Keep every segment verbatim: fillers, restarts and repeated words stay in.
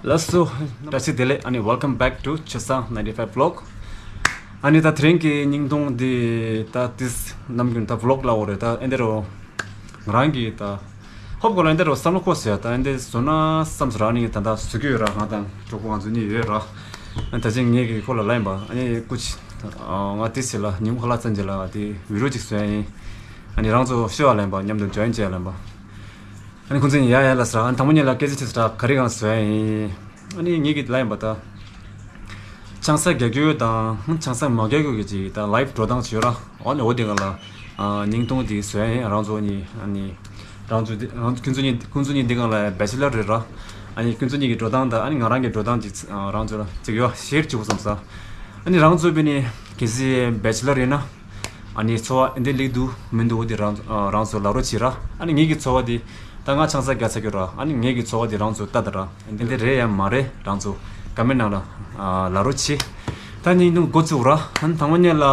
ལགས་སོ། བཀྲ་ཤིས་བདེ་ལེགས། ཨ་ནི་welcome back to ཆོས་བཟང་ninety five vlog། ཨ་ནི་ད་དེ་རིང་གི་སྙིང་སྟོང་འདི་ད་དེ་ནམ་རྒྱུན་ད་vlog་ལབ་དགོས་རེད། ད་ཨེ་འདི་རུ་ང་རང་གི་ད་ཧོབ་གོ་ལ་ཨེ་འདི་རུ་བསམ་བློ་འཁོར་ཟེར། ད་ཨེ་འདི་བཟོ་ན་བསམ་ཟེར། ཨ་ནི་ད་ད་བཟོ་གི་ཡོད་ར། ང་དང་གྲོགས་པོ་ང་ཚོ་གཉིས་ཡོད་ར། ཨ་ད་ཅིང་ངས་གི་ཁོ་ལ་ལབ་ཡིན་པ། ཨ་ནི་ཀུ་ཅི་ང་དེ་ཟེར་ལ་ཉིན་གུང་ཁ་ལག་ཚན་རྗེས་ལ་དེ་video་ཅིག་བཟོ་ཡ་ཡིན། ཨ་ནི་རང་ཚོ་ཤོ་ཡ་ལབ་ཡིན་པ། མཉམ་དུ་join་བྱེད་ཡ་ལབ་ཡིན་པ། ཨ་ནི་ཁོང་ཚོ་ཡིན་ཡ་ཡ་ལ་ཟེར། ཨ་ནི་དང་པོ་ཉིད་ལ་སྐད་ཆ་དྲིས་ཟེར། ག་རེ་གང་བཟོས་ཡིན། ཨ་ནི་ངེད་ཀྱིས་ལབ་ཡིན་པ་ད། ཆང་ས་རྒྱག་རྒྱུ་དང་ཆང་ས་མ་རྒྱག་རྒྱུ་གི་ཅིག་ད་live་འགྲོ་སྟངས་བྱོས་ར། འོ་ནི་འོ་དེ་ག་ལ་ཨ་སྙིང་སྟོང་དེ་བཟོས་ཡིན། རང་ཚོ་གཉིས་ཨ་ནི་རང་ཚོ་དེ་རང་ཁྱོད་ཚོ་གཉིས་ཁོང་ཚོ་གཉིས་འདི་ག་ལ་bachelor་རེད་ར། ཨ་ནི་ཁྱོད་ཚོ་གཉིས་ཀྱི་འགྲོ་སྟངས་དང་ཨ་ནི་ང་རང་གི་འགྲོ་སྟངས་ཅིག་ཨ་རང་ཚོ་ལ་ཅིག་ཡོད་share་བྱེད་དགོས་བསམ་ས། ཨ་ནི་རང་ཚོ་བི་ནི་གལ་སྲིད་bachelor་ཡིན་ན། ཨ་ནི་འཚོ་བ་འདི་ལེགས་འདུག་མི་འདུག་འོ་དེ་རང་ཨ་རང་ཚོ་ལབ་རོགས་བྱེད་ར། ཨ་ནི་ངེད་ཀྱི་འཚོ་བ་འདི་ད་ང་ཆང་ས་རྒྱག་ཚར་གྱི་ར། ཨ་ནི་ངེད་ཀྱི་འཚོ་བ་འདི་རང་ཚོ་ལྟ་ད་ར། འདི་རེད་ཡ་མ་རེད། རང་ཚོ་comment་ནང་ལ་ཨ་ལབ་རོགས་བྱེད། ད་ནི་འདུག་འགོ་བཙུགས་ར། ཨ་ནི་དང་པོ་ཉིད་ལ་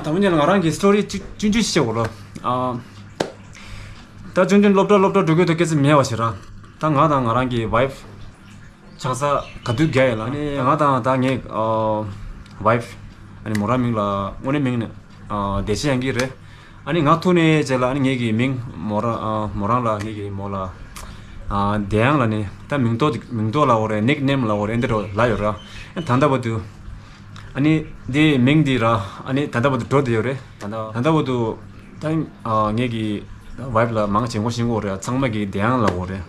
དང་པོ་ཉིད་ལ་ང་རང་གི་story་ཅིག་ཆུང་ཆུང་ཞིག་བཤད་དགོས་ར། ཨ་ད་ཆུང་ཆུང་སློབ་གྲྭ་སློབ་གྲྭ་འགྲོ་གི་འདུག་སྐད་ཆ་མེད་པ་ཞིག་ར། ད་ང་དང་ང་རང་གི་wife། ཆང་ས་ག་དུས་རྒྱག་ཡོད་ལ། ཨ་ནི་ང་དང་ད་ངའི་ཨ་wife། ཨ་ནི་མོ་རང་མིང་ལ་དངོས་གནས་མིང་ནི་ཨ་བདེ་ཆེན་དབྱངས་སྐྱིད་རེད། ཨ་ནི་ང་ཐུག་ནས་རྗེས་ལ་ཨ་ནི་ངེད་ཀྱི་མིང་མོ་རང་ཨ་མོ་རང་ལ་ངེད་ཀྱི་མོ་ལ་ཨ་བདེ་དབྱངས་ལབ་ནས་ད་མིང་ཐོགས་མིང་ཐོགས་ལབ་དགོས་རེད། nickname་ལབ་དགོས་རེད། འདི་འདྲ་ལབ་ཡོད་ར། ཨ་ད་ལྟ་བར་དུ་ཨ་ནི་འདི་མིང་འདི་ར་ཨ་ནི་ད་ལྟ་བར་དུ་འགྲོ་བསྡད་ཡོད་རེད། ད་ལྟ་ད་ལྟ་བར་དུ་ད་ཨ་ངེད་ཀྱི་wife་ལ་མང་ཆེ་ངོ་ཤེས་ཀྱི་ཡོད་རེད། ཚང་མ་གིས་བདེ་དབྱངས་ལབ་དགོས་རེད།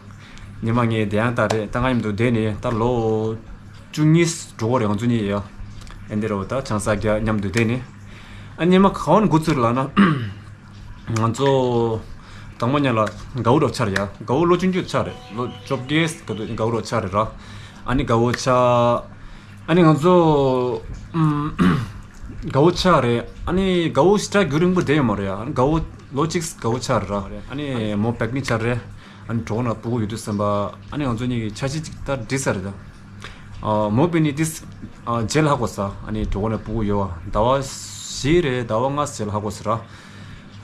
ཉི་མ་ངའི་བདེ་དབྱངས་ལྟ་རེད། ད་ང་མཉམ་དུ་བསྡད་ནས་ད་ལོ་བཅུ་གཉིས་འགྲོ་གི་རེད། ང་ཚོ་གཉིས་ཡ་ཨེ་འདི་རུ་ད་ཆང་ས་རྒྱག་མཉམ་དུ་བསྡད་ནས། ཨ་ཉི་མ་ག་བ་ནས་འགོ་བཙུགས་ལབ་ན། ང་ཚོ་དང་པོ་ཉིད་ལ་དགའ་བོ་འདྲ་བོ་ཆགས་རེད་ཡ། དགའ་བོ་ལོ་ཆུང་ཆུང་ཆགས་རེད། ལོ་བཅོ་བརྒྱད་ག་དུས་དགའ་བོ་འདྲ་བོ་ཆགས་རེད་ར། ཨ་ནི་དགའ་བོ་ཆགས། ཨ་ནི་ང་ཚོ་ཨམ་དགའ་བོ་ཆགས་རེད། ཨ་ནི་དགའ་བོ་ཞེ་དྲག་རྒྱུན་རིང་པོ་བསྡད་ཡོད་མ་རེད་ཡ། ཨ་ནི་དགའ་བོ་ལོ་གཅིག་དགའ་བོ་ཆགས་རེད་ར། ཨ་ནི་མོ་pregnant་ཆགས་རེད། ཨ་ནི་གྲོད་ཁོག་ན་སྤུ་གུ་ཡོད་དུས་ཙམ་པ་ཨ་ནི་ང་ཚོ་གཉིས་ཀྱི་འཆར་གཞི་གཅིག་ད་འགྲིག་ས་རེད་ད། ཨ་མོ་བི་ནི་དེ་ཨ་རྗེས་ལ་ཧ་གོ་ས། ཨ་ནི་གྲོད་ཁོག་ན་སྤུ་གུ་ཡོད་པ་ཟླ་བ་བཞི་རེད་ཟླ་བ་ལྔ་རྗེས་ལ་ཧ་གོ་ས་ར།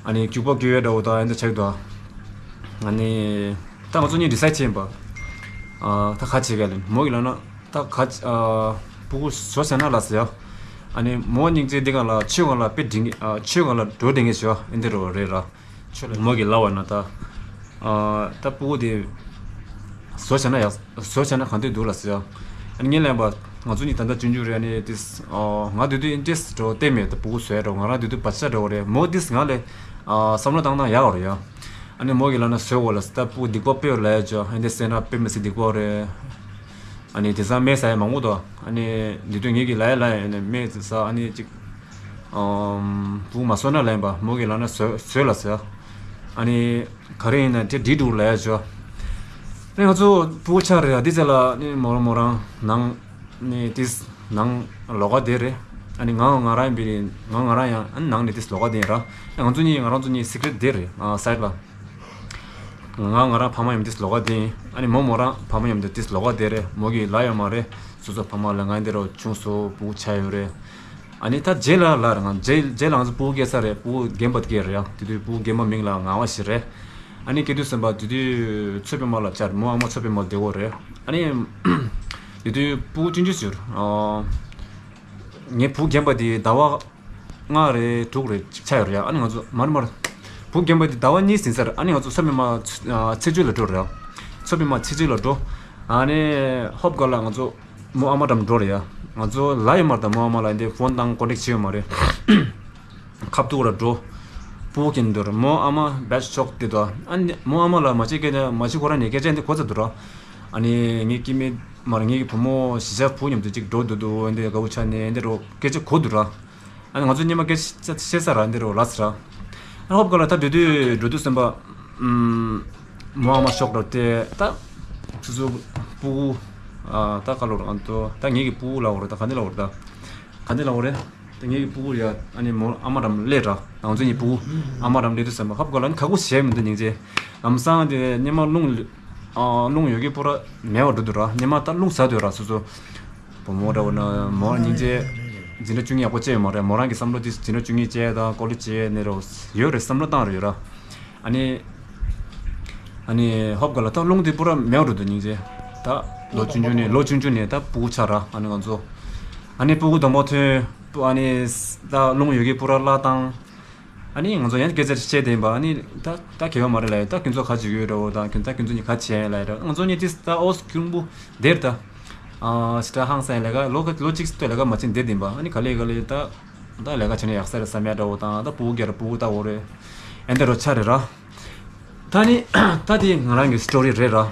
ཨ་ནི་སྐྱུག་པ་སྐྱུག་ཡས་འདྲ་བོ་དང་ཨེ་འདྲ་ཆགས་འདུག་ཨ་ནི་ད་ང་ཚོ་གཉིས་decide་བྱས་ཡིན་པ། ཨ་ད་ག་བྱེད་ག་ལེ་མོ་གིས་ལབ་ན་ད་ག་ཨ་སྤུ་གུ་བཟོ་བྱས་ན་ལབ་ཟེར་ཡ། ཨ་ནི་མོ་སྙིང་རྗེ་འདི་ག་ལ་ཆོས་ག་ལ་དཔེ་འགྲིག་ཨ་ཆོས་ག་ལ་འགྲོ་བསྡད་མཁན་ཞིག་ཨེ་འདྲ་རོ་རེད་ར། ཆོས་ལ་མོ་གིས་ལབ་པ་ན་ད་ཨ་ད་སྤུ་གུ་དེ་བཟོ་བྱས་ན་ཡག་བཟོ་བྱས་ན་གང་འདོད་འདུག་ལབ་ཟེར་ཡ། ཨ་ནི་ངས་ལབ་པ་ང་ཚོ་གཉིས་ད་ལྟ་ཆུང་ཆུང་རེད། ཨ་ནི་དེ་ཨ་ང་དུས་དུས་interest་འདྲ་བོ་གཏན་མེད། ད་སྤུ་གུ་བཟོ་ཡ་འདྲ་བོ་ང་རང་དུས་དུས་བག་ཆགས་འདྲ་བོ་རེད། མོ་དེ་ང་ལས་ཨ་བསམ་བློ་བཏང་སྟངས་ཡག་པ་རེད་ཡ། ཨ་ནི་མོ་གིས་ལབ་ན་བཟོ་དགོས་ལབ་ཟེར། ད་སྤུ་གུ་སྡིག་པ་དཔེ་ལབ་ཡ་ཅོ་ཨེ་འདི་བཟས་ན་དཔེ་མི་སྲིད་སྡིག་པ་རེད། ཨ་ནི་དེང་སང་སྨན་ཟ་ཡ་མང་པོ་འདུག་ཨ་ནི་འདི་དུས་ངེད་ཀྱིས་ལབ་ཡ་ལབ་ཡ་ཨ་ནི་སྨན་ཟ་ཨ་ནི་ཅིག་ཨམ་སྤུ་གུ་མ་གསོ་ན་ལབ་ཡིན་པ། མོ་གིས་ལབ་ན་བཟོས་བཟོས་ལབ་ཟེར། ཨ་ནི་ག་རེ་ཡིན་ན་དེ་འགྲིག་འདུག་ལབ་ཡ་ཅོ། ཨ་ནི་ང་ཚོ་སྤུ་གུ་ཆགས་རེད་ཡ། དེ་ཚེ་ལ་ཨ་ནི་མོ་རང་མོ་རང་ནང་ནི་དེ་ནང་ལོགས་ཀ་བསྡད་རེད། ཨ་ནི་ང་ང་རང་ཡིན་པའི་ང་ང་རང་ཡང་ཨ་ནི་ནང་ནས་དེ་ལོགས་ཀ་བསྡད་ཡིན་ར། ཨ་ང་ཚོ་གཉིས་ང་རང་ཚོ་གཉིས་secret་བསྡད་རེད་ཨ་side་ལ། ང་ང་རང་ཕ་མ་མཉམ་དུ་ལོགས་ཀ་བསྡད་ཡིན། ཨ་ནི་མོ་མོ་རང་ཕ་མ་མཉམ་དུ་དེ་ལོགས་ཀ་བསྡད་རེད། མོ་གིས་ལབ་ཡོད་མ་རེད། སོ་སོ་ཕ་མ་ལ་ང་འདི་རུ་ཆུང་སོ་སྤུ་གུ་ཆགས་ཡོད་རེད། ཨ་ནི་ད་རྗེས་ལ་ལབ་རེད། ང་རྗེས་རྗེས་ལ་ང་ཚོ་སྤུ་གུ་སྐྱེས་ས་རེད། སྤུ་གུ་རྒན་པ་སྐྱེས་རེད་ཡ། དེ་དུས་སྤུ་གུ་རྒན་པ་མིང་ལ་ངག་དབང་ཞིག་རེད། ཨ་ནི་སྐྱེས་དུས་ཙམ་པ་དེ་དུས་མཚོ་པདྨ་ལ་བཅར། མོ་ཨ་མ་མཚོ་པདྨ་ལ་བསྡད་ཡོད་རེད། ཨ་ནི་དེ་དུས་སྤུ་གུ་ཆུང་ཆུང་ཞིག་ཡོད་རེད། ཨ་ངའི་བུ་རྒན་པ་དེ་ཟླ་བ་ལྔ་རེད་དྲུག་རེད་ཅིག་ཆགས་ཡོད་རེད། ཨ་ནི་ང་ཚོ་མར་མར་བུ་རྒན་པ་དེ་ཟླ་བ་གཉིས་ཟིན་ཚར། ཨ་ནི་ང་ཚོ་མཚོ་པདྨ་ཚེས་བཅུ་ལ་འགྲོ་རེད། མཚོ་པདྨ་ཚེས་བཅུ་ལ་འགྲོ། ཨ་ནི་ཧོབ་ག་ལ་ང་ཚོ་མོ་ཨ་མ་འགྲམ་འགྲོ་རེད་ཡ། ང་ཚོ་ལབ་ཡོད་མ་རེད། ད་མོ་ཨ་མ་ལ་འདི་ཕོན་དང་ཀོན་ཊེག་བྱས་ཡོད་མ་རེད། ཁ་ཐུག་ར་འགྲོ། སྤུ་གུ་སྐྱེས་འདུག་ར། མོ་ཨ་མ་བེ་ཤོག་དེ་དོ། ཨ་ནི་མོ་ཨ་མ་ལ་མ་བྱེད་སྐད་ཆ་མ་བྱེད་ཁོ་རང་ནས་སྐད་ཆ་འདི་གོ་ཚར་འདུག་ར། ཨ་ནི་ངའི་སྐྱེ་དམན་མ་ར་ངའི་བུ་མོ་གཞིས་ཆགས་བུ་མཉམ་དུ་ཅིག་འགྲོ་འདུག་འདུག་འདི་དགའ་བོ་ཆགས་ནས་འདི་རོ་སྐད་ཆ་གོ་འདུག་ར། ཨ་ནི་ང་ཚོ་གཉིས་མ་སྐད་ཆ་བཤད་ས་ར་འདི་རོ་ལབ་ས་ར། ཨ་ཧོབ་ག་ལ་ད་འགྲོ་དུས་འགྲོ་དུས་ཙམ་པ་ཨམ་མོ་ཨ་མ་ཤོག་ར་དེ་ད་སོ་སོ་སྤུ་གུ་ཨ་ད་ག་ལོ་ར་ཨ་ཏོ་ད་ངའི་གི་སྤུ་གུ་ལབ་དགོས་ར། ད་ག་འདི་ལབ་དགོས་ར་ད། ག་འདི་ལབ་དགོས་རེད། ད་ངའི་གི་སྤུ་གུ་ཡ་ཨ་ནི་མོ་ཨ་མ་འགྲམ་སླེབས་ར། ང་ཚོ་གཉིས་སྤུ་གུ་ཨ་མ་འགྲམ་སླེབས་དུས་ཙམ་པ་ཧབ་ག་ལ་ཨ་ནི་ཁ་ཁུ་བྱས་མི་འདུག་སྙིང་རྗེ། ལམ་སང་དེ་སྙེ་མ་རླུང་ཨ་རླུང་ཡོད་ཀྱི་པོ་ར་མེད་པ་འགྲོ་འདུག་ར། སྙེ་མ་ད་རླུང་ཟ་འདུག་ར། སོ་སོ་བུ་མོ་འདྲ་བོ་ན་མོ་སྙིང་རྗེ་འཛིན་གྲྭ་བཅུ་གཉིས་ཡག་པོ་བཅད་ཡོད་མ་རེད། མོ་རང་གི་བསམ་བློ་དེ་འཛིན་གྲྭ་བཅུ་གཉིས་བཅད་དང་ཀོ་ལེ་ཇི་བཅད་ནས་རོ་ཡོད་རེད། བསམ་བློ་བཏང་རེད་ཡོད་ར། ཨ་ནི་ཨ་ནི་ཧོབ་ག་ལ་ད་རླུང་དེ་པོ་ར་མེད་པ་འགྲོ་འདུག་སྙིང་རྗེ། ད་ལོ་ཆུང་ཆུང་ནས་ལོ་ཆུང་ཆུང་ནས་ད་སྤུ་གུ་ཆགས་ར། ཨ་ནི་ང་ཚོ་ཨ་ནི་སྤུ་གུ་དང་པོ་ཐོན། ཨ་ནི་ད་རླུང་ཡོད་ཀྱི་སྤུ་ར་བླ་བཏང་། ཨ་ནི་ང་ཚོ་ཡང་སྐད་ཆ་བཤད་བསྡད་པ། ཨ་ནི་ད་ད་གལ་ཡོད་མ་རེད་ལབ། ད་ཁྱོད་ཚོ་ག་བྱེད་ཀྱི་ཡོད་འདྲ་བོ་དང་། ཁྱོད་ད་ཁྱོད་ཚོ་གཉིས་ག་བྱེད་ཡ་ལབ་འདྲ། ང་ཚོ་གཉིས་ཏིས་ད་ཨོ་སྐྱུང་པོ་དེར་ད་ཨ་སི་ཏྲ་ཧང་སང་ལས་ཀ་ལོ་ལོ་གཅིག་སྟོད་ལས་ཀ་མ་བྱེད་བསྡད་བསྡད་པ། ཨ་ནི་ག་ལེ་ག་ལེ་ད་ད་ལས་ཀ་བྱེད་ན་ཡག་ས་རེད་བསམ་ཡ་འདྲ་བོ་དང་། ད་སྤུ་གུ་སྒེར་སྤུ་གུ་ལྟ་བོ་རེད། ཨེ་འདྲ་རོ་ཆ་རེད་ར། ད་ནི་ད་དེ་ང་རང་གི་སི་ཊོ་རི་རེད་ར།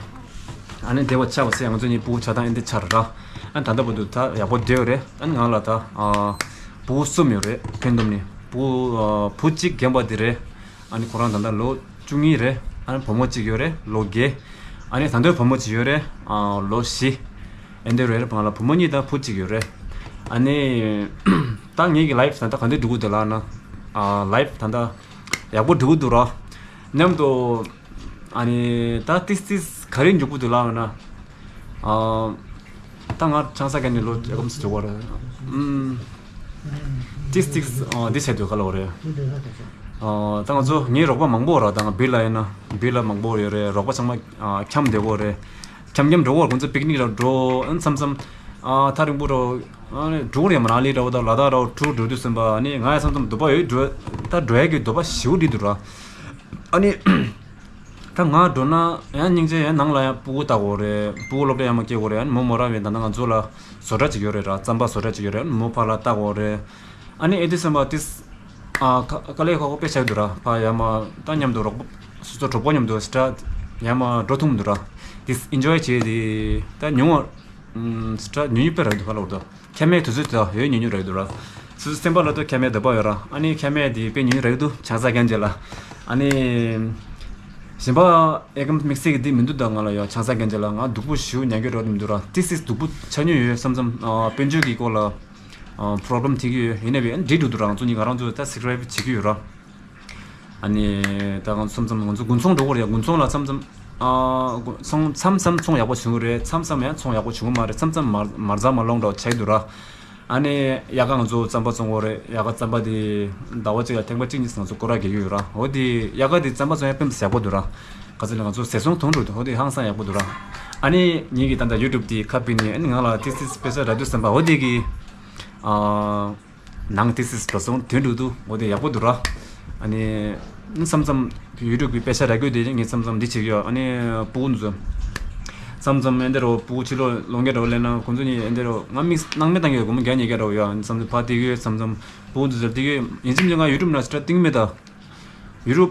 ཨ་ནི་དེ་བ་ཆགས་པ་སེ་ང་ཚོ་གཉིས་སྤུ་གུ་ཆགས་སྟངས་ཨེ་འདི་ཆགས་རེད་ར། ཨ་ནི་ད་ལྟ་བར་དུ་ད་ཡག་པོ་བསྡད་ཡོད་རེད། ཨ་ནི་ང་ལ་ད་ཨ་སྤུ་གུ་གསུམ་ཡོད་རེད། ཁྱོན་བསྡོམས་ནི་སྤུ་གུ་ཨ་བུ་གཅིག་རྒན་པ་དེ་རེད། ཨ་ནི་ཁོ་རང་ད་ལྟ་ལོ་བཅུ་གཉིས་རེད། ཨ་ནི་བུ་མོ་གཅིག་ཡོད་རེད། ལོ་བརྒྱད། ཨ་ནི་ད་དུང་བུ་མོ་གཅིག་ཡོད་རེད། ཨ་ལོ་བཞི། ཨེ་འདི་རེད། ང་ལ་བུ་མོ་གཉིས་དང་བུ་གཅིག་ཡོད་རེད། ཨ་ནི་ད་ངེད་ཀྱི་ལའིབ་ད་ལྟ་ག་འདྲ་འགྲོ་གི་འདུག་ལབ་ན། ཨ་ལའིབ་ད་ལྟ་ཡག་པོ་འགྲོ་གི་འདུག་ར། མཉམ་དུ་ཨ་ནི་ད་ཏིས་ཏིས་ག་རེ་འགྲོ་གི་འདུག་ལབ་ན། ཨ་ད་ང་ཆང་ས་ག་ནས་ལོ་ཡག་གམ་སུ་འགྲོ་བ་རེད། ཨུམ། ཏིས་ཏིས་ཨ་འདི་བྱས་འདུག་ག་ལབ་རེད། ཨ་ད་ང་ཚོ་ངའི་རོགས་པ་མང་པོ་ར། ད་ང་བི་ལ་ཡིན་ན་བི་ལ་མང་པོ་ཡོད་རེད། རོགས་པ་ཚང་མ་ཨ་འཁྱམ་བསྡད་ཡོད་རེད། འཁྱམ་འཁྱམ་འགྲོ་གི་ཡོད་རེད། ཁོང་ཚོ་པིག་ནིག་ར་འགྲོ། ཨ་མཚམས་མཚམས་ཨ་ཐག་རིང་པོ་འགྲོ། ཨ་ནི་འགྲོ་གི་ཡོད་རེད། མ་ན་ལི་འདྲ་བོ་དང་ལ་དྭགས་འདྲ་བོ་ཊུར་འགྲོ་དུས་ཙམ་པ། ཨ་ནི་ང་ཡང་མཚམས་མཚམས་འདོད་པ་ཡོད་འགྲོ། ད་འགྲོ་ཡ་གི་འདོད་པ་ཞེ་པོ་འདྲ་འདུག་ར། ཨ་ནི་ད་ང་འགྲོ་ན་ཡང་སྙིང་རྗེ། ཡང་ནང་ལ་ཡང་སྤུ་གུ་ལྟ་དགོས་རེད། སྤུ་གུ་སློབ་གྲྭ་ཡར་མར་སྐྱེལ་དགོས་རེད། ཨ་ནི་མོ་མོ་རང་བས་ད་ལྟ་ང་ཚོ་ལ་བཟོ་གྲྭ་ཅིག་ཡོད་རེད་ར། རྩམ་པ་བཟོ་གྲྭ་ཅིག་ཡོད་རེད། ཨ་ནི་མོ་ཕར་ལ་ལྟ་དགོས་རེད། ཨ་ནི་ཨེ་འདི་ཙམ་པ་ཏིས་ཨ་ཁ་ཁ་ལས་ཁ་ཁོ་དཔེ་ཆ་འདུག་ར། ཕ་ཡར་མར་ད་མཉམ་དུ་རོགས་པ་སོ་སོ་གྲོགས་པོ་མཉམ་དུ་སི་ཏྲ་ཡར་མར་འགྲོ་ཐུབ་མི་འདུག་ར། ཏིས་ཨེན་ཇོའི་བྱེད་དེ་ད་ཉུང་བ། ཨམ་སི་ཏྲ་ཉུང་ཉུང་དཔེ་རག་འདུག་ག་ལབ་དགོས་འདུག་ཁ་མའི་དུས་ཚོད་ད་ཡོད་ཉུང་ཉུང་རག་འདུག་ར། སོ་སོ་སེམས་པ་ལ་ད་ཁ་མའི་འདོད་པ་ཡོད་ར། ཨ་ནི་ཁ་མའི་དེ་དཔེ་ཉུང་ཉུང་རག་འདུག་ཆང་ས་གན་རྗེས་ལ། ཨ་ནི་གཞན་པ་ཨེ་ཀམ་དམིགས་བསལ་གྱི་དེ་མི་འདུག་ད་ང་ལ་ཡོད། ཆང་ས་གན་རྗེས་ལ་ང་སྡུག་པོ་ཞེ་པོ་མྱོང་གི་རག་མི་འདུག་ར། ཏིས་ཏིས་སྡུག་པོ་ཆགས་མྱོང་ཡོད། མཚམས་མཚམས་ཨ་དཔལ་འབྱོར་གྱི་སྐོར་ལ་ཨ་པོ་རོབ་ལེམ་ཐེབས་ཀྱི་ཡོད། ཡིན་ནའི་བས་ཨ་ནི་འགྲིག་འགྲོ་འདུག་ར། ང་ཚོ་གཉིས་ང་རང་ཚོ་ད་སབ་སི་ཀ་རབ་བྱེད་ཀྱི་ཡོད་ར། ཨ་ནི་ད་ང་མཚམས་མཚམས་ང་ཚོ་དགུན་ཚོང་འགྲོ་གི་རེད། དགུན་ཚོང་ལ་མཚམས་མཚམས་ཨ་དགུན་ཚོང་མཚམས་མཚམས་ཚོང་ཡག་པོ་བྱུང་གི་རེད། མཚམས་མཚམས་ཡང་ཚོང་ཡག་པོ་བྱུང་གི་མ་རེད། མཚམས་མཚམས་མར་མར་འཛག་མར་ལོང་འདྲ་བོ་ཆགས་ཀྱི་འདུག་ར། ཨ་ནི་དབྱར་ཁ་ང་ཚོ་རྩམ་པ་བཙོང་གི་རེད། དབྱར་ཁ་རྩམ་པ་དེ་ཟླ་བ་གཅིག་ལ་ཐེངས་མ་གཅིག་གཉིས་ང་ཚོ་སྐོར་ར་རྒྱག་གི་ཡོད་ར། འོ་དེ་དབྱར་ཁ་དེ་རྩམ་པ་བཙོང་ཡ་དཔེ་མི་སྲིད་ཡག་པོ་འདུག་ར། ག་ཚོད་ལ་ང་ཚོ་ཟས་སོང་དུང་འགྲོ་འདུག་འོ་དེ་ཧང་སང་ཡག་པོ་འདུག་ར། ཨ་ནི་ངེད་ཀྱི་ད་ལྟ་ཡུ་ཊུབ་དེ་ཁ་ཕྱེ་ནས་ཨ་ནི་ང་ལ་ཏིས་ཏིས་དཔེ་ཆ་རག་དུས་ཙམ་པ་འོ་དེ་གི་ཨ། ནང་ཏིས་ཏིས་འགྲོ་སོང་དོན་འགྲུབ་འདུག་འོ་དེ་ཡག་པོ་འདུག་ར། ཨ་ནི་མཚམས་མཚམས་ཡུ་ཊུབ་ཀྱི་དཔེ་ཆ་རག་རྒྱུ་དེ་ངས་མཚམས་མཚམས་འདི་བྱེད་ཀྱི་ཡོད། ཨ་ནི་སྤུ་གུ་འདི་ཚོ་མཚམས་མཚམས་ཨེ་འདི་རོ་སྤུ་གུ་ཕྱི་ལོགས་ལོག་མཁན་འདྲ་བོ་སླེབས་ན་ཁོང་ཚོ་གཉིས་ཨེ་འདི་རོ་ང་མིག་སྣང་མེད་བཏང་གི་ཡོད། སྒོར་མོ་བརྒྱ་ཉེས་བརྒྱ་འདྲ་བོ་ཡོད། ཨ་ནི་མཚམས་མཚམས་ཕར་བལྟས་ཀྱི་ཡོད། མཚམས་མཚམས་སྤུ་གུ་འདི་ཚོ་བལྟས་ཀྱི་ཡོད། ཡིན་གཅིག་མིན་གཅིག་ང་ཡུ་ཊུབ་ནང་སི་ཊར་བཏང་གི་མེད་ད། ཡུ་ཊུབ་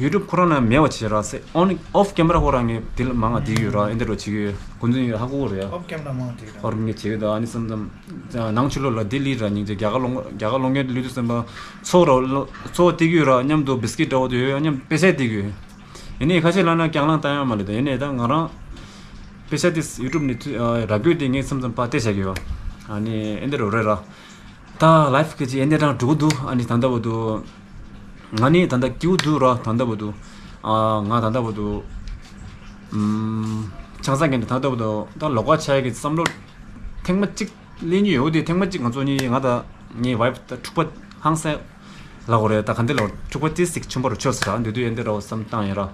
ཡུ་ཊུབ་ཁོ་རང་ནང་མེད་པ་བྱས་ར་ཟེར། ཨོན་ཨོཕ་ཀེམ་ར་ཁོ་རང་ངས་དེ་ལ་མང་ང་བསྡད་ཀྱི་ཡོད་ར། ཨེ་འདྲ་རོ་བྱེད་ཀྱི་ཡོད། ཁོང་ཚོ་ཡིན་ཧ་གོ་རེད་ཨ། ཨོཕ་ཀེམ་ར་མང་བ་བསྡད་ཀྱི་ར། ཨོར་ངས་བྱེད་ཀྱི་འདུག་ཨ་ནི་མཚམས་མཚམས་ནང་ཆུ་ལོག་ལ་ལྡི་ལི་ར་སྙིང་རྗེ་རྒྱ་གར་ལོང་རྒྱ་གར་ལོང་མཁན་ལུས་དུས་ཙམ་པ་ཚོགས་ར་ཚོགས་བསྡད་ཀྱི་ཡོད་ར། མཉམ་དུ་བིས་ཀིཊ་འདྲ་བོ་དེ་ཡོད། མཉམ་དཔེ་ཆ་བལྟས་ཀྱི་ཡོད། ཡིན་ནའི་ཁ་ཤས་ལབ་ན་རྐྱང་ལངས་བཏང་ཡ་མ་རེད་ད། ཡིན་ནའི་ད་ང་རང་དཔེ་ཆ་དེ་ཡུ་ཊུབ་ནས་རག་རྒྱུ་དེ་ངས་མཚམས་མཚམས་ཕར་བལྟས་བཞག་གི་ཡོད། ཨ་ནི་ཨེ་འདྲ་རོ་རེད་ར། ད་ལའིཕ་གི་ཅིག་ཨེ་འདྲ་རང་འགྲོ་གི་འདུག་ཨ་ནི་ད་ལྟ་བར་དུ་ང་ནི་ད་ལྟ་སྐྱིད་པོ་འདུག་ར། ད་ལྟ་བར་དུ་ཨ་ང་ད་ལྟ་བར་དུ་ཨམ་ཆང་ས་གན་ནས་ད་ལྟ་བར་དུ་ད་ལོགས་ཀ་ཆགས་ཡ་གི་བསམ་བློ་ཐེངས་མ་གཅིག་སླེབས་མྱོང་ཡོད། དེ་ཐེངས་མ་གཅིག་ང་ཚོ་གཉིས་ང་དང་ངའི་ཝའིཕ་ད་འཁྲུག་པ་ཧང་སང་ལབ་དགོས་རེད། ད་ག་འདི་ལ་འཁྲུག་པ་ཏོག་ཙམ་ཆེན་པོ་རུ་ཆགས་སོང་ར། འདི་དུས་ཨེ་འདྲ་ར་བསམ་བཏང་ཡིན་ར།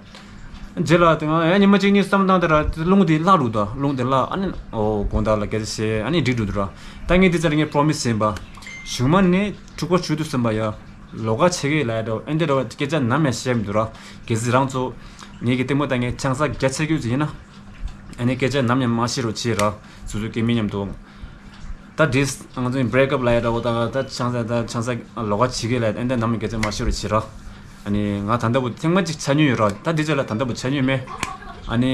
རྗེས་ལ་དེ་ང་ཡང་ཉི་མ་གཅིག་གཉིས་བསམ་བཏང་དེ་ར་རླུང་དེ་བརླག་འགྲོ་འདུག་རླུང་དེ་བརླག་ཨ་ནི་ཨོ་དགོང་དག་ལ་སྐད་ཆ་བཤད་ཨ་ནི་འགྲིག་འགྲོ་འདུག་ར། ད་ངས་འདི་ཚར་ངས་པོ་རོ་མི་སི་བྱས་པ། གཞུག་མ་ནས་འཁྲུག་པ་བྱུང་དུས་ཙམ་པ་ཡ། ལོགས་ཀ་ཆགས་ཀྱི་ལབ་ཡ་འདྲ་བོ་ཨེ་འདྲ་འདྲ་བོ་སྐད་ཆ་ནམ་ཡང་བཤད་མི་འདུག་ར། གལ་སྲིད་རང་ཚོ་ངེད་ཀྱི་ལྟད་མོ་ལྟ་མཁན་ཆང་ས་རྒྱ་ཆེ་རྒྱུ་ཅིག་ཡིན་ན། ཨ་ནི་སྐད་ཆ་ནམ་ཡང་མ་བཤད་རོགས་བྱེད་ར། སོ་སོའི་སྐྱེ་དམན་མཉམ་དུ། ད་འདྲིས་ང་ཚོ་ཡིན་བྷེ་རེག་ཨབ་ལབ་ཡ་འདྲ་བོ་དང་ད་ཆང་ས་ད་ཆང་ས་ལོགས་ཀ་བྱེད་ཀྱི་ལབ་ཨེ་འདྲ་ནམ་ཡང་སྐད་ཆ་མ་བཤད་རོགས་བྱེད་ར། ཨ་ནི་ང་ད་ལྟ་བུ་ཐེངས་མ་གཅིག་ཆ་མྱོང་ཡོད་ར། ད་འདི་ཚོ་ལ་ད་ལྟ་བུ་ཆ་མྱོང་མེད། ཨ་ནི།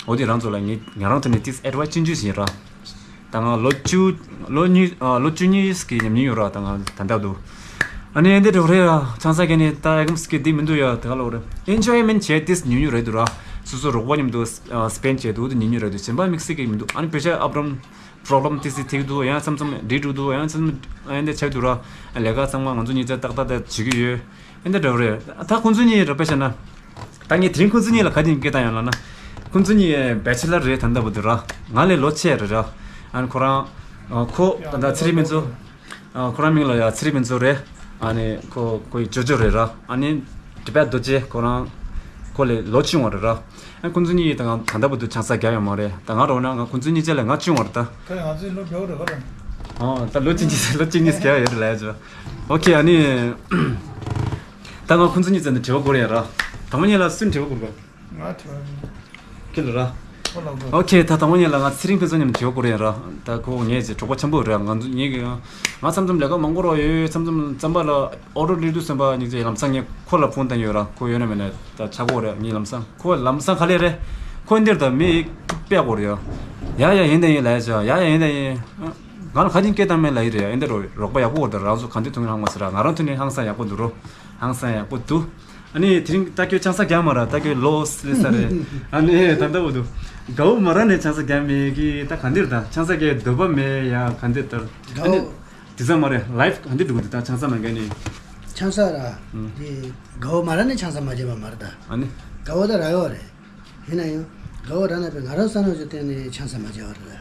འོ་དེ་རང་ཚོ་ལ་ངས་ང་རང་ཐོག་ནས་ཏིས་ཨེཌ་ཝའི་སི་ཆུང་ཆུང་ཞིག་ཡིན་ར། ད་ང་ལོ་བཅུ་ལོ་གཉིས་ཨ་ལོ་བཅུ་གཉིས་ཀྱི་ཉམས་མྱོང་ཡོད་ར། ད་ང་ད་ལྟ་འདུག་ཨ་ནི་འདི་འདྲ་རེད་ར། ཆང་ས་གན་ནས་ད་ཨེ་ཀམ་སི་ཀི་འདི་མི་འདུག་ཡ། ད་ག་ལོ་རེད། ཨེན་ཇོའི་མེན་ཊི་བྱས་ཏིས་ཉུང་ཉུང་རེད་འདུག་ར། སོ་སོ་རོགས་པ་མཉམ་དུ་སི་པེན་ཌི་བྱས་འདུག་དེ་ཉུང་ཉུང་རེད་འདུག་གཞན་པ་དམིགས་བསལ་གྱི་མི་འདུག་ཨ་ནི་པེ་ཤ་ཨབ་རམ་པོ་རོབ་ལེམ་ཏིས་ཏིས་ཐེབས་འདུག་ཡང་མཚམས་མཚམས་འགྲིག་འགྲོ་འདུག་ཡང་མཚམས་མཚམས་ཨ་འདི་ཆགས་འདུག་ར། ལས་ཀ་ཚང་མ་ང་ཚོ་གཉིས་ཆ་ཏག་ཏག་ཏག་བྱེད་ཀྱི་ཡོད། ཨེ་འདྲ་འདྲ་བོ་རེད། ད་ཁོང་ཚོ་གཉིས་ར་དཔེ་བཞག་ན། ད་ངས་དེ་རིང་ཁོང་ཚོ་གཉིས་ལ་ག་དེ་སྐད་བཏང་ཡོད་ལབ་ན། ཁོང་ཚོ་གཉིས་བེ་ཆེ་ལར་རེད་ད་ལྟ་བར་དུ་ར། ང་ལས་ལོ་ཆེ་རེད་ར། ཨ་ནི་ཁོ་རང་ཁོ་ད་ལྟ་ཚེ་རིང་མིན་ཚོ། ཁོ་རང་མིང་ལ་ཡ་ཚེ་རིང་མིན་ཚོ་རེད། ཨ་ནི་ཁོ་ཁོའི་ཇོ་ཇོ་རེད་ར། ཨ་ནི་ཏི་བེཊ་རྡོ་རྗེ་ཁོ་རང་ ཁོ་ལས་ལོ་ཆུང་བ་རེད་ར། ཨ་ཁོང་ཚོ་གཉིས་ད་ང་ད་ལྟ་བར་དུ་ཆང་ས་བརྒྱབ་ཡོད་མ་རེད། ད་ང་རོ་ན་ང་ཁོང་ཚོ་གཉིས་ཆ་ལས་ང་ཆུང་བ་རེད་ད། ཁ་ང་ཚོའི་ལོ་བརྒྱ་རེད་ཁ་ར། ཨོ་ད་ལོ་གཅིག་གཉིས་ལོ་གཅིག་གཉིས་བརྒྱབ་ཡོད་རེད་ལ་ཅོ། ཨོ་ཁེ་ཨ་ནི། ད་ང་ཁོང་ཚོ་གཉིས་ཚོ་ནས་དྲི་བ་བསྐུར་ཡ་ར། དང་པོ་ཉིད་ལ་སུས་དྲི་བ་བསྐུར་བ། ང་དྲི་བ་ཁྱེད་ལ་ར། ཁོ་ལ་བསྐུར། ཨོ་ཁེ་ད་དང་པོ་ཉིད་ལ་ང་ཚེ་རིང་ཕུན་ཚོགས་མཉམ་དྲི་བ་བསྐུར་ཡ་ར། ད་ཁོ་ངའི་ཅིག་གྲོགས་པོ་ཆེན་པོ་རེད། ང་ཚོ་ངེད་ཀྱི་ང་མཚམས་མཚམས་ལས་ཀ་མང་པོ་རོགས་ཡོད་མཚམས་མཚམས་རྩམ་པ་ལ། ཨོ་རོ་ལི་ཏུ་སེམས་པ་ཉིད་ཀྱི་ལམ་སང་ངས་ཁོ་ལ་ཕོན་བཏང་ཡོད་ར། ཁོ་ཡོད་ན་མེད་ན་ད་ཆག་གོ་རེད། ངའི་ལམ་སང་ཁོ་ལམ་སང་ག་ལེ་རེད། ཁོ་འདིར་ད་མི་དཔེ་གོ་རེད་ཡ། ཡ་ཡ་ཡིན་ད་ཡིན་ལ་ཡ་ཅག་ཡ་ཡ་ཡིན་ད་ཡིན། ང་ལ་ཁ་ཅིག་སྐད་བཏང་མེད་ལ་ཡིན་རེད་ཡ། འདི་རོ་རོགས་པ་ཡག་པོ་གོ་ད་རང་ཚོ་ག་འདི་ཐུག་ཧང་མ་ཟེར་ར། ང་རང་ཐུག་ནས་ཧང་སང་ཡག་པོ་འདུག་རོ། ཧང་སང་ཡག་པོ་འདུག་ཨ་ནི་དེ་རིང་ད་ཁྱོད་ཆང་ས་རྒྱག་མ་ར། ད་ཁྱོད་ལོ་སི་ལི་ས་རེད། ཨ་ནི་ད་ལྟ་བུ་འདུག་དགའ་བོ་མ་ར་ནས་ཆང་ས་རྒྱག་མེད་གི་ད་ག་འདིར་ད་ཆང་ས་རྒྱག་འདོད་པ་མེད་ཡ་ག་འདིར་ད། ཨ་ནི། དགའ་བོ། དེ་ཙམ་མ་རེད། ལའིབ་ག་འདི་འགྲོ་གི་འདུག་ད་ཆང་ས་མ་རྒྱག་ནས། ཆང་ས་ར། ཨང་། དེ་དགའ་བོ་མ་ར་ནས་ཆང་ས་མ་རྒྱག་པ་མ་རེད་ད། ཨ་ནི། དགའ་བོ་ད་ར་ཡོད་རེད། ཡིན་ན་ཡང་དགའ་བོ་ར་ན་པའི་ང་རང་ས་ནོ་ཅིག་བསྟན་ནས་ཆང་ས་མ་རྒྱག་པ་རེད་ད།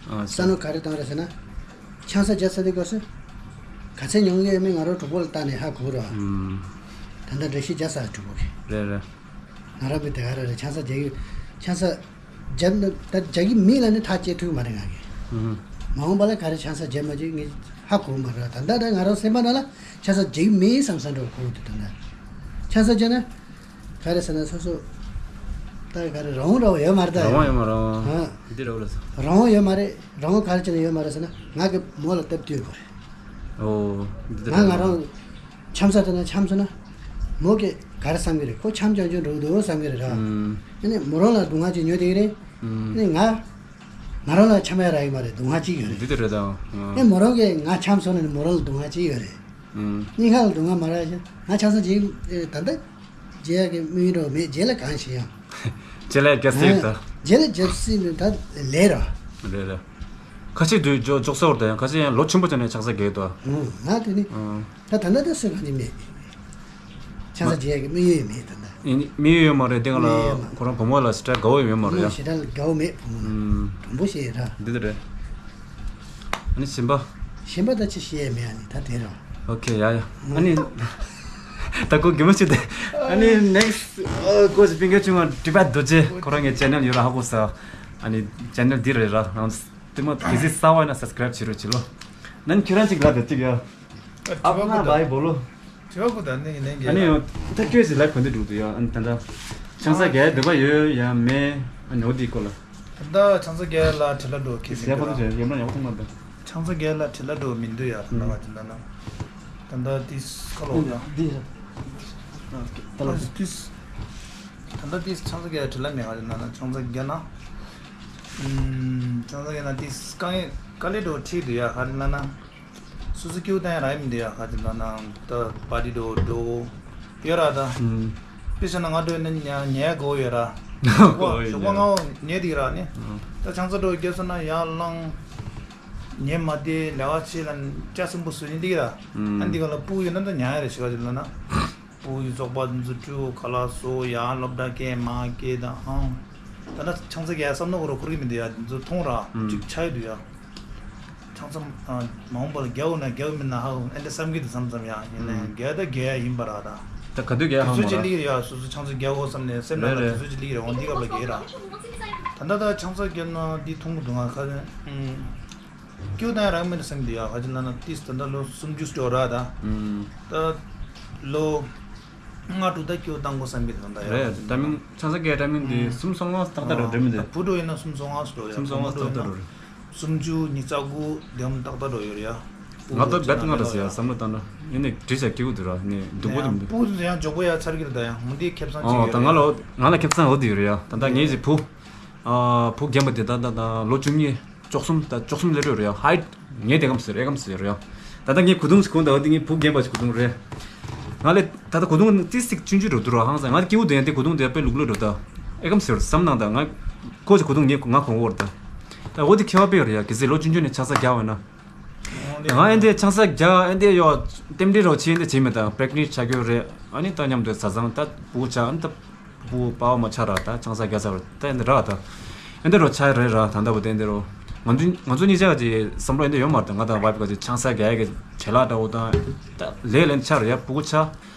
ཨ་ས་ནོ་ག་རེ་བཏང་རེད་ཟེར་ན། ཆང་ས་རྒྱག་ས་དེ་དགོས་སོ། ག་ཚད་ཉོ་གི་ཡོད་མེད་ང་རང་གྲོགས་པོ་ལ་བལྟས་ནས་ཧ་གོ་ར། ཨང་། ད་ལྟ་འགྲེལ་བཤད་རྒྱག་ས་གྲོགས་པོ་གི། རེད་རེད། ང་རང་པའི་དེ་ག་ར་རེད། ཆང་ས་རྒྱག་གི། ཆང་ས་རྒྱབ་ན་ད་རྒྱག་གི་མིན་ལ་ནི་ཐག་བཅད་ཐུབ་མ་རེད་ང་གི། ཨུ་ཧུ། མ་འོངས་པ་ལ་ག་རེ་ཆང་ས་རྒྱབ་མ་རྒྱབ་ངས་ཧ་གོ་མ་རེད། ད་ལྟ་ད་ང་རང་སེམས་པ་ནང་ལ་ཆང་ས་རྒྱག་གི་མིན་བསམ་བསམ་འགྲོ་གོ་འདུག་ད་ལྟ་ཆང་ས་རྒྱབ་ན་ག་རེ་ཟེར་ན་སོ་སོ་ད་ག་རེ་རང་དབང་རང་དབང་ཡོད་མ་རེད་ད། རང་དབང་ཡོད་མ་རང་དབང་ཨ། འདི་རེད་ལ་ས། རང་དབང་ཡོད་མ་རེད། རང་དབང་ག་རེ་བྱས་ན་ཡོད་མ་རེད་ཟེར་ན་ང་གི་མོ་ལ་སྟབས་བསྟུན་དགོས་རེད། ཨོ། འདི་ད་ང་རང་། འཆམ་ས་དེ་ན་འཆམ་སོང་ན། མོ་གིས་ག་རེ་བསམ་གི་རེད། ཁོ་འཆམ་ཅང་ཅང་འགྲོ་གི་འདུག་བསམ་གི་རེད་ར། ཨུམ། ཨ་ནི་མོ་རང་ལ་སྡུག་བསྔལ་ཅིག་ཉོས་བསྡད་ཀྱི་རེད། ཨུམ། ཨ་ནི་ང་ང་རང་ལ་འཆམ་ཡ་རག་གི་མ་རེད། སྡུག་བསྔལ་ཅིག་ཡོད་རེད། འདི་དེ་རེད་ད། ཨ་ནི་མོ་རང་གིས་ང་འཆམ་སོང་ན་ནི་མོ་རང་ལ་སྡུག་བསྔལ་ཅིག་ཡོད་རེད། ཨུམ། གཉིས་ཀ་ལ་སྡུག་བསྔལ་མ་རག་ཅིག་ང་ཆང་ས་ཅིག་ད་ལྟ་རྒྱག་ཡ་གི་དམིགས་ཡུལ་འགྲོ་མེད། རྗེས་ལ་གང་ཤེས་ཡང་། རྗེས་ལ་རྒྱབ་སྲིད་ད། རྗེས་ལ་རྒྱབ་སྲིད་ནི་ད་ལས་ར། རེད་རེད། ཁ་ཤས་དུས་འཇོག་འཇོག་ས་བར་ད་ཡང་ཁ་ཤས་ཡང་ལོ་ཆེན་པོ་ཅན་ནས་ཆང་ས་རྒྱག་གི་འདུག་ཨུམ། ང་དེ་ནི། ཨུམ། ད་ད་ལྟ་ད་སུ་གང་ཅི་མེད། ཆང་ས་རྒྱག་གི་དམིགས་ཡུལ་མེད་ད་ལྟ། ཡིན་དམིགས་ཡུལ་ཡོད་མ་རེད། དེ་ག་ལ་དམིགས་ཡུལ་ཡོད་མ་རེད། ཁོ་རང་བུ་མོ་ལ་ཞེ་དྲག་དགའ་བོ་ཡོད་མ་རེད་ཡ། ཞེ་དྲག་དགའ་བོ་མེད་བུ་མོ་ལ། ཨུམ། དྲང་པོ་བཤད་ར། འདི་འདི་རེད། ཨ་ནི་གཞན་པ། གཞན་པ་ད་ཅི་བཤད་ཡས་མེད། ཨ་ནི་ད་དེ་ར། ཨོ་ཁེ་ཡ་ཡ། ཨ་ནི། ད་ཁོ་གི་མོ་ཆུ་དེ། ཨ་ནི་ནེག་སི་ཨ་ཀོ་ཅི་པིང་གེ་ཆུང་ང་ཏི་པད་རྡོ་རྗེ་ཁོ་རང་གི་ཅེ་ནལ་ཡོད་ར་ཧ་གོ་ས། ཨ་ནི་ཅེ་ནལ་འདི་རེད་ར། རང་དེ་མོ་གི་སི་ས་བ་ན་སབ་སི་ཀ་རེབ་བྱེད་རོགས་བྱེད་ལོ། ནན་ཁྱོད་རང་ཅིག་ལབ་དེ་ཅིག་ཡ། ཨ་ཨ་མ་བའི་བོ་ལོ། དྲི་བ་ཁུ་དང་ནི་ནན་གྱི། ཨ་ནི་ཡང་ད་ཁྱོད་ཀྱི་ལབ་གོ་འདི་འགྲུབ་འདུག་ཡ། ཨ་ནི་ད་ལྟ་ཆང་ས་རྒྱག་འདོད་པ་ཡོད་ཡ་མེད། ཨ་ནི་འོ་འདི་སྐོར་ལ། ད་ལྟ་ཆང་ས་རྒྱག་ལ་བྲེལ་ལ་འགྲོ་གི་ཟེར་ཟེར་གི་ཕ་ལ་ལ། ཡོད་མ་ཡག་པོ་མཐོང་མ་འདུག་ཆང་ས་རྒྱག་ལ་བྲེལ་ལ་འགྲོ་མི་འདུག་ཡ། ད་ལྟ་བ་ཅི་ན་ན། ད་ལྟ་ཏིས་ཁ་ལོ་ཡ། འདི་ད་ལ་ཏིས། ད་ལྟ་ཏིས་ཆང་ས་རྒྱག་བྲེལ་ལ་མེད་བ་ཅི་ན་ན། ཆང་ས་རྒྱག་ན། ཨུམ། ཆང་ས་རྒྱག་ན་ཏིས་དཀའ་ངལ་དཀའ་ལས་འགྲོ་ཁྲིད་འདུག་ཡ། ག་རེ་ལ་ན། སོ་སོ་སྐྱིད་པོ་བཏང་ཡ་རག་ཡིན་འདི་ཡ། ག་ཅི་ལ་ན་ད་པར་ཊི་འགྲོ་འགྲོ་ཡོད་ར་ད། ཨུམ། དཔེ་བཞག་ན་ང་འགྲོ་ཡིན་ན་ཉལ་ཉལ་དགོས་ཡོད་ར། ཞོགས་པ་ཞོགས་པ་སྔ་པོ་ཉལ་འདི་ར་ནི། ཨུམ། ད་ཆང་ས་འགྲོ་རྒྱབ་སོང་ན་ཡར་ལངས། ཉལ་མ་བདེ་ལས་ཀ་བྱེད་ལ་ལྕགས་སྲིན་པོ་བཟོས་ནི་འདི་ར། ཨུམ། ཨ་འདི་ག་ལ་སྤུ་ཡོད་ན་ད་ཉལ་ཡ་རེད་ཞིག་ག་ཅི་ལ་ན། བུ་ཡི་རྫོགས་པ་འཛུལ་ཁྲུ་ཁ་ལག་བཟོ་ཡང་སློབ་གྲྭ་སྐད་མ་སྐད་དང་ཨང་། ད་ལྟ་ཆང་ས་རྒྱག་བསམ་བློ་འཁོར་འཁོར་གི་མི་འདུག་ཡ། འདི་ཚོ་མཐོང་ར་ཨང་གཅིག་ཆགས་ཡོད་འདུག་ཡ། ཆང་ས་མ་འོངས་པ་ལ་རྒྱག་འོ་ན་རྒྱག་མིན་ན་ཧ་གོ་ཨེ་འདྲ་བསམ་གི་འདུག་བསམ་བསམ་ཡ། ཡིན་ན་ཡང་རྒྱག་ད་རྒྱག་ཡ་ཡིན་པ་ར་ད། ད་ག་དུས་རྒྱག་ཧ་གོ་དུས་ཚོད་ཅིག་སླེབས་ཀྱི་རེད་ཡ། སོ་སོ་ཆང་ས་རྒྱག་འོ་བསམ་ནས་སེམས་ནང་ལ་རེད་དུས་ཚོད་ཅིག་སླེབས་ཀྱི་རེད། འོ་འདི་སྐབས་ལ་རྒྱག་ར། ད་ལྟ་ད་ཆང་ས་རྒྱག་ན་འདི་མཐོང་གི་འདུག་ང་ཁ་ཨང་། སྐྱོ་དང་རང་མི་འདྲ་བསམ་གི་འདུག་ཡ། ཁ་ཅིག་ལ་ན་ཏིས་ད་ལྟ་ལོ་སུམ་ཅུ་འགྲོ་ར་ད། ཨུམ། ད་ལོ་ལྔ་དྲུག་ད་སྐྱོ་བཏང་དགོས་བསམ་གི་འདུག་ད་ཡ། རེད། ད་མིན་ཆང་ས་རྒྱག་ད་མིན་འདི་ཨུམ། སུམ་སོ་ལྔ་ཏག་ཏག་འགྲོ་འགྲོ་མི་འདུག་ད་བུ་འགྲོ་ཡིན་ན་སུམ་སོ་ལྔ་སུ་འགྲོ་ཡ། སུམ་སོ་ལྔ་བུ་འགྲོ་ཏག་ཏག་ཡིན་ན་འགྲོ་རེད། སུམ་ཅུ་ཉི་ཤུ་རྩ་དགུ་དེ་མོ་ཏག་ཏག་འགྲོ་ཡོད་རེད་ཡ། ང་ད་རྦད་ང་ར་ཟེར་ཡ་བསམ་བློ་བཏང་ན་ཡིན་ནའི་བྲིས་བྱ་སྐྱིད་པོ་འདུག་ར་ནི་སྡུག་པོ་དེ་མི་འདུག་སྤུ་ཡང་མགྱོགས་པོ་ཡ་ཚར་གི་རེད་ད་ཡ། འོ་འདི་ཁེ་བཟང་ཅིག་ཨོ་ཡོད་ད་རེད་ང་ལ་ཡ། ང་ལ་ཁེ་བཟང་འོ་དེ་ཡོད་རེད་ཡ། ད་ལྟ་ངའི་ཅིག་བུ། ཨ་བུ་རྒན་པ་དེ་ད་ད་ད་ལོ་བཅུ་གཉིས་བཅུ་གསུམ་ད་བཅུ་གསུམ་སླེབས་ཡོད་རེད་ཡ། ཧའིཊ་ངའི་དེ་གམ་ཟེར་ཨེ་གམ་ཟེར་ཡོད་རེད་ཡ། ད་ལྟ་ངའི་གོས་ཐུང་ཞིག་གོན་ད་འོ་དེ་ངའི་བུ་རྒན་པ་ཞིག་གོས་ཐུང་རེད། ང་ལས་ད་ལྟ་གོས་ཐུང་ཏི་སིག་ཆུང་ཆུང་འགྲོ་འདུག་ར། ཧང་སང་ང་ལ་སྐྱིད་པོ་འདུག་ཡ། དེ་གོས་ཐུང་དེ་དཔེ་ལུག་ལུག་འགྲོ་ད་ཨེ་གམ་ཟེར་བསམ་ནང་ད་ང་ཁོ་ཞིག་གོས་ཐུང་ངའི་ང་གོན་གོ་རེད་ད། ད་འོ་དེ་ཁྱད་པར་དཔེ་ཡོད་རེད་ཡ། གལ་སྲིད་ལོ་ཆུང་ཆུང་ནས་ཆང་ས་རྒྱག་པ་ཡིན་ན། ང་ཨེ་འདྲའི་ཆང་ས་རྒྱག་ཨེ་འདྲའི་ཡོད་རྟེན་འབྲེལ་རོགས་བྱེད་ཨེ་འདྲ་བྱེད་མེད་ད། པེག་ནེན་ཊི་ཆགས་ཀྱི་ཡོད་རེད། ཨ་ནི་ད་མཉམ་དུ་བཟའ་ཚང་ད་བུ་ཆགས་ཨ་ནི་ད་བུ་པ་བ་མ་ཆགས་ར་ད་ཆང་ས་རྒྱག་ཚར་ད་ཨེ་འདྲ་ར་ད། ཨེ་འདྲ་རོ་ཆགས་རེད་ར་ད་ད་བུ་དེ་ཨེ་འདྲ་རོ། ང་ཚོ་ང་ཚོ་གཉིས་ཆ་ག་ཅིག་བསམ་བློ་ཨེ་འདྲ་ཡོད་མ་རེད་ད། ང་དང་ཝའིཕ་ག་ཅིག་ཆང་ས་རྒྱག་ཡ་གི་བྲེལ་བ་འདྲ་བོ་དང་ད་ལས་ལས་ཆགས་རེད་ཡ། བུ་གུ་ཆགས་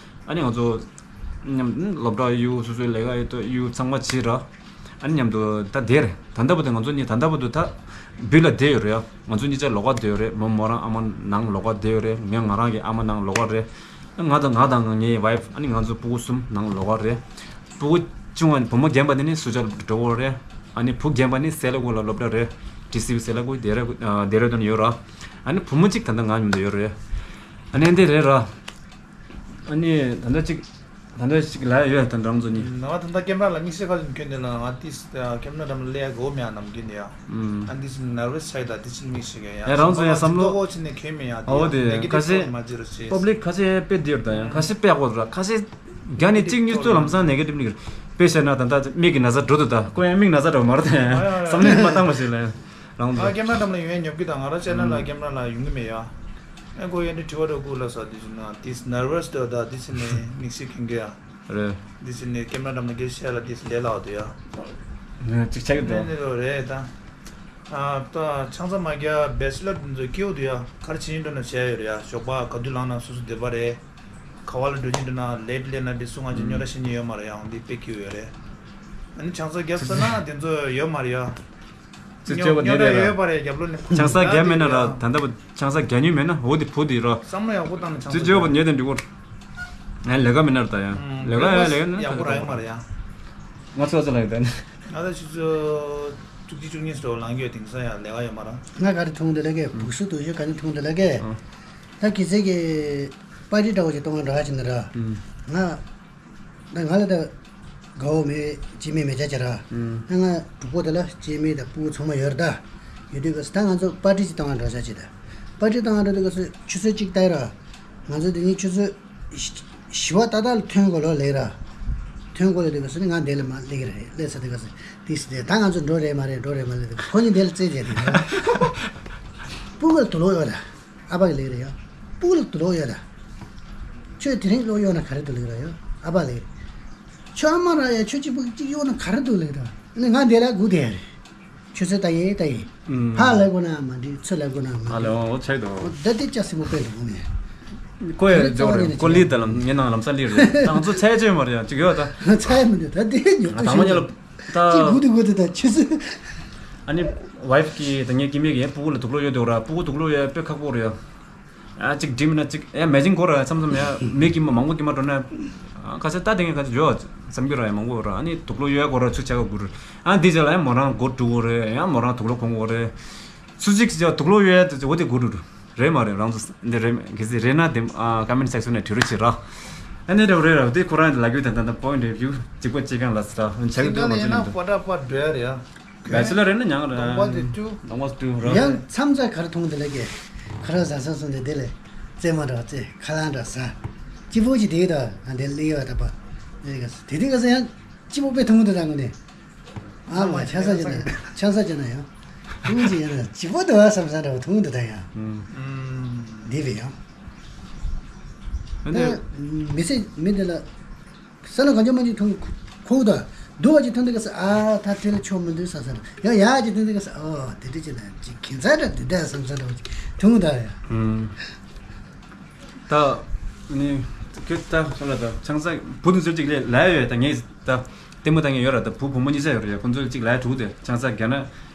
ཨ་ནི་ང་ཚོ། མཉམ་སློབ་གྲྭ་གཡུག་སོ་སོའི་ལས་ཀ་ཡོད་དུ་གཡུག་ཚང་མ་བྱེད་ར། ཨ་ནི་མཉམ་དུ་ད་དེར་ད་ལྟ་བུ་དེ་ང་ཚོ་གཉིས་ད་ལྟ་བུ་དུ་ད་བུ་ལ་བསྡད་ཡོད་རེད་ཡ། ང་ཚོ་གཉིས་ཆ་ལོགས་ཀ་བསྡད་ཡོད་རེད། མོ་མོ་རང་ཨ་མ་ནང་ལོགས་ཀ་བསྡད་ཡོད་རེད། ངས་ང་རང་གི་ཨ་མ་ནང་ལོགས་ཀ་རེད། ང་དང་ང་དང་ངའི་ཝའིཕ་ཨ་ནི་ང་ཚོ་སྤུ་གུ་གསུམ་ནང་ལོགས་ཀ་རེད། སྤུ་གུ་ཆུང་བ་བུ་མོ་རྒན་པ་དེ་ནི་སུ་ཇཱ་ལ་འགྲོ་གི་རེད། ཨ་ནི་བུ་རྒན་པ་ནི་སེ་ལ་ཀུ་ལ་སློབ་གྲྭ་རེད། ཊི་སི་ཝི་སེ་ལ་ཀུ་ཌེ་ར་ཌེ་ར་ཌུན་ཡོད་ར། ཨ་ནི་བུ་མོ་གཅིག་ད་ལྟ་ང་མཉམ་དུ་ཡོད་རེད། ཨ་ནི་འདི་རེད་ར། ཨ་ནི་ད་ལྟ་གཅིག་ད་ལྟ་གཅིག་ལ་ཡོད་ད་རང་ཚོ་གཉིས། ང་ད་ལྟ་ཀེམ་ར་ལ་དམིགས་བསལ་ཁ་ལ་ཁྱོད་འདི་ལ་ང་ཏིས་ཀེམ་ར་འགྲམ་ལ་ལས་གོ་མེད་ནམ་རྒྱུན་ནས་ཡ། ཨ་ཏིས་ནར་ཝེ་སི་ཆགས་ད་ཏིས་དམིགས་བྱེད་གི་ཡ། ཨེ་རང་ཚོ་ཡ་བསམ་བློ་ཏོག་ཅི་ནས་ཁྱོད་མེད་ཡ། ཨོ་དེ་ཁ་ཤས་པབ་ལིག་ཁ་ཤས་དཔེ་འདིར་ད་ཡང་ཁ་ཤས་དཔེ་ཡག་པོ་ར། ཁ་ཤས་རྒྱ་ནས་གཅིག་གཉིས་ཚོ་ལམ་སང་ནེ་གེ་ཊིབ་ནི་དཔེ་བཤད་ན་ད་ལྟ་མིག་གི་ན་ཚ་འགྲོ་འདུག་ད་ཁོ་ཡང་མིག་ན་ཚ་འགྲོ་མ་རེད་ད་ཡང་བསམ་བློ་མ་བཏང་བ་ཞིག་ལ་ཡང་རང་ང་ཚོ། ཀེམ་ར་འགྲམ་ལ་ཡོང་ཡ་ཉོབ་ཀི་དང་ང་རང་ཅེ་ནལ་ལ་ཀེམ་ར་ལ་ཡོང་གི་མེད་ཡ། ཨེ་ཁོ་ཡོད་ནི་དྲི་བ་འདྲ་ཁུག་ལ་ས་དེ་བཞིན་ན་དེས་ནར་ཝས་འདྲ་ད་དེ་བཞིན་ནས་དམིགས་བསལ་གྱོན་གྱི་ཡ། རེད། དེ་བཞིན་ནས་ཀེམ་ར་འགྲམ་ལ་སྒེར་བཤད་ལ་དེས་ལས་སླ་བ་འདུག་ཡ། ངས་གཅིག་ཆགས་ཀྱི་འདུག་ནས་ནི་རོ་རེད་ད། ཨ་ད་ཆང་ས་མ་རྒྱག་བེ་ཆི་ལར་འདི་ཚོ་སྐྱེའུ་འདུག་ཡ། ག་རེ་བྱེད་ཡིན་འགྲོ་ན་བྱས་ཡོད་རེད་ཡ། ཞོགས་པ་ག་དུས་ལངས་ན་སོ་སོ་འདོད་པ་རེད། ག་བ་ལ་འགྲོ་ཡིན་འགྲོ་ན་ལེ་ཊི་ལེ་ན་འདི་སུ་ང་ཚོ་ཉོ་ར་ཤེས་ཉེ་ཡོད་མ་རེད་ཡ། འདི་དཔེ་སྐྱིད་ཡོད་རེད། ཨ་ནི་ཆང་ས་རྒྱབ་ས་ན་དེ་ཚོ་ཡོད་མ་རེད་ཡ། ཙི་ཙི་ཉོ་ཉོ་ར་ཡོད་པ་རེད་རྒྱབ་ལོ་ནས། ཆང་ས་རྒྱབ་མེད་ན་ར་ད་ལྟ་བུ་ཆང་ས་རྒྱག་ཉོས་མེད་ན་འོ་དེ་བུ་དེ་ར། བསམ་བློ་ཡག་པོ་བཏང་ནས་ཆང་ཙི་ཙི་ཡོད་པ་ཉོས་དེ་འགྲིག་གོ། ང་ལས་ཀ་མེད་ན་ར་ད་ཡང་ལས་ཀ་ཡང་ལས་ཀ་ན་ཡག་པོ་རག་ཡོད་མ་རེད་ཡ། ང་ཚོ་ཚོ་ལ་ཡོད་ད་ནི། ང་ད་ཆུ་ཚོད་བཅུ་གཅིག་བཅུ་གཉིས་སོ་ལངས་ཡོད་དེང་སང་ཡང་ལས་ཀ་ཡོད་མ་ར། ང་ག་རེ་མཐོང་འདི་ལ་གས་བུ་སུ་དུ་ཡོད་ག་ནི་མཐོང་འདི་ལ་གས། ད་གི་ཚེ་གི་པར་ཊི་འདྲ་བོ་ཞིག་གཏོང་བ་འདྲ་ཅིག་ན་ར། ང་ད་ང་ལ་ད་དགའ་བོ་མེད་སྐྱེ་དམན་མེད་ཅག་ཅིག་ར། ཨ་ང་གྲོགས་པོ་དེ་ལ་སྐྱེ་དམན་དང་སྤུ་གུ་ཚང་མ་ཡོད་རེད་ད། ཡོད་དུས་ག་ས་ད་ང་ཚོ་པར་ཊི་ཅིག་གཏོང་བ་འདྲ་ཅག་ཅིག་ད། པར་ཊི་གཏོང་བ་འདྲ་དུས་ག་ས་ཆུ་ཚོད་གཅིག་ལྟ་ཡི་ར། ང་ཚོ་དེ་ནི་ཆུ་ཚོད་བཞི་བ་ཏག་ཏག་ལ་ཐོན་དགོས་ལོ་ལེགས་ར། ཐོན་དགོས་ལེ་དུས་ག་ས་ནི་ང་དེ་ལ་མ་སླེབས་ཀྱི་རེད་སླེབས་ས་དུས་ག་ས་དེ་སི་དེ་ད་ང་ཚོ་འགྲོ་རེད་མ་རེད་འགྲོ་རེད་མ་རེད་དུས་ཁོ་གཉིས་དེ་ལ་རྩེད་བྱས་དེ་རེད། སྤུ་གུ་ལ་དུག་ལོག་ཡོད་ར། ཨ་ཕ་གི་ལེགས་རེད་ཡ། སྤུ་གུ་ལ་དུག་ལོག་ཡོད་ད། ཁྱོད་དེ་རིང་ལོག་གཡོག་ན་ག་རེ་འདུག་ལེགས་ར་ཡ། ཨ་ཕ་ལེགས་རེད། ཁྱོད་ཨ་མ་ར་ཡ་ཁྱོད་གཅིག་པུ་གཅིག་གཡོག་ན་ག་རེ་འདུག་ལེགས་ར། ནི་ང་འདི་ལ་སྒུག་བསྡད་ཡ་རེད། ཁྱོད་ཚོད་ལྟ་ཡིན་ལྟ་ཡིན། ཕ་ལ་དགོས་ན་མ་འགྲིག་ཚོད་ལ་དགོས་ན་མ་ཨ་ལེ་འགྲིག་འོ་འོ་ཆགས་འདུག་འོ་ད་དེ་ལྕགས་སྲིན་པོ་དཔེ་འདུག་ནས། ཀོ་ཡ་དེ་ལ་འཇོག་རྩ་བ་རེད་ནས་ཀོ་ལི་བྱས་ད་ལ་ངའི་ནང་ལམ་སང་ལི་རེད་ད་ང་ཚོ་ཚད་ཆོད་མ་རེད་ཡ་གཅིག་ཡོད་ད། ཚད་མི་འདུག་ད་དེ་ཉོ་ང་དང་མ་ཉལ་ལ། ད། ཅི་དགོས་དུས་དགོས་དུས་ད་ཆུ་ཚོད། ཨ་ནི་ཝའིཕ་གིས་ད་ངའི་སྐྱེ་དམན་གྱིས་ཡང་སྤུ་གུ་ལ་དུག་ལོག་གཡོག་འདུག་ར་སྤུ་གུ་དུག་ལོག་གཡོག་དཔེ་ཁག་པོ་རེད་ཡ། ཨ་གཅིག་འགྲིག་མིན་ན་གཅིག་ཡ་མེ་ཅིང་གོ་ར་མཚམས་མཚམས་ཡ་མི་སྐྱེ་དམན་མང་པོ་སྐྱེ་དམན་འགྲོ་ན། ཨ་ཁ་ཤས་ད་དེ་ངས་ཁ་ཤས་འཇོག་བསམ་གྱི་ར་ཡ་མང་པོ་ར་ཨ་ནི་དུག་ལོག་གཡོག་གོ་ར་ཚུར་ཆགས་དགོས་ར་ཨ་འདི་རྗེས་ལ་ཡ་མོ་རང་སྒོ་དཀྲུག་གོ་རེད་ཡ་མོ་རང་དུག་ལོག་གོན་གོ་རེད། སུ་གཅིག་གིས་དུག་ལོག་གཡོག་ཡ་དེ་འོ་དེ་དགོས་འགྲོ་རེད་མ་རེད་རང་ཚོ་འདི་རེད་གལ་སྲིད་རེད་ན་དེ་ཨ་ཀོ་མེན་ཊི་སེག་ཤན་ནས་བྲིས་རོགས་བྱེད་ར། ཨ་ནི་རེད་རེད་རེད་དེ་ཁོ་རང་ལབ་རྒྱུ་དེ་ད་ལྟ་པོ་ཡིན་རེད་བིའུ་གཅིག་པ་གཅིག་གང་ལ་ས་ཧུན་ཆག་སི་ག་འདུག་ལ་ང་ཚོ་ཡིན་ན་ནི་པ་ཏྲ་པ་འདྲ་རེད་ཡ། བེ་ཆི་ལར་རེད་ན་ཉང་རེད་ལོང་པ་དེ་ཏུ། ལོང་པ་ཏུ་ར། ཡང་མཚམས་ཚ་ག་རེ་མཐོང་དེ་ལ་གེ། ཁ་ར་ཟ་ས་སོང་དེ་ལས་དེ་ལས་རྩེད་མོ་འདྲ་རྩེད་ཁ་ལག་འདྲ་ཟ། སྐྱིད་པོ་ཅིག་དེ་ད་ང་དེ་ལས་བ་ད་པ། དེ་ག་དེ་དེ་ག་ས་ཡང་སྐྱིད་པོ་དཔེ་མཐོང་དེ་ད་ངོ་ནས། ཨ་མ་ཆང་ས་ཅི་ན་ཆང་ས་ཅི་ན་ཡང་། ཐུང་ཅི་ཡང་ན་སྐྱིད་པོ་དེ་བ་བསམ་ས་འདྲ་བ་མཐོང་དེ་ད་ཡང་། ཨུམ། དེ་བས་ཡང་། ཨ་ནི། ད་མི་ཚེ་མི་དེ་ལ། ས་ལ་གང་ཅི་མ་ཅི་མཐོང་ཁོ་ད་འདུག་བ་ཅི་མཐོང་དེ་ག་ས་ཨ་ད་དེ་ལ་ཆོག་མི་འདུག་ས་ས་ར་ཡང་ཡ་ཅི་མཐོང་དེ་ག་ས་ཨོ་དེ་འདྲ་ཅི་ན་ཅི་ཁྱིམ་ཚང་འདྲ་དེ་འདྲ་བསམ་ས་འདྲ་བ་ཅི་མཐོང་ད་ཡ། ཨུམ། ད་ནི་ཁྱོད་ད་ས་ལ་ད་ཆང་ས་བུ་དེ་ཚོ་ཅིག་ལས་ལ་ཡོད་ད་ངས་ད་ལྟད་མོ་ད་ངས་ཡོད་ར་ད་བུ་བུ་མོ་གཉིས་ས་ཡོད་ར་ཡ་ཁོ་ཚོ་ཅིག་ལ་ཡ་དྲུག་དེ་ཆང་ས་རྒྱག་ན་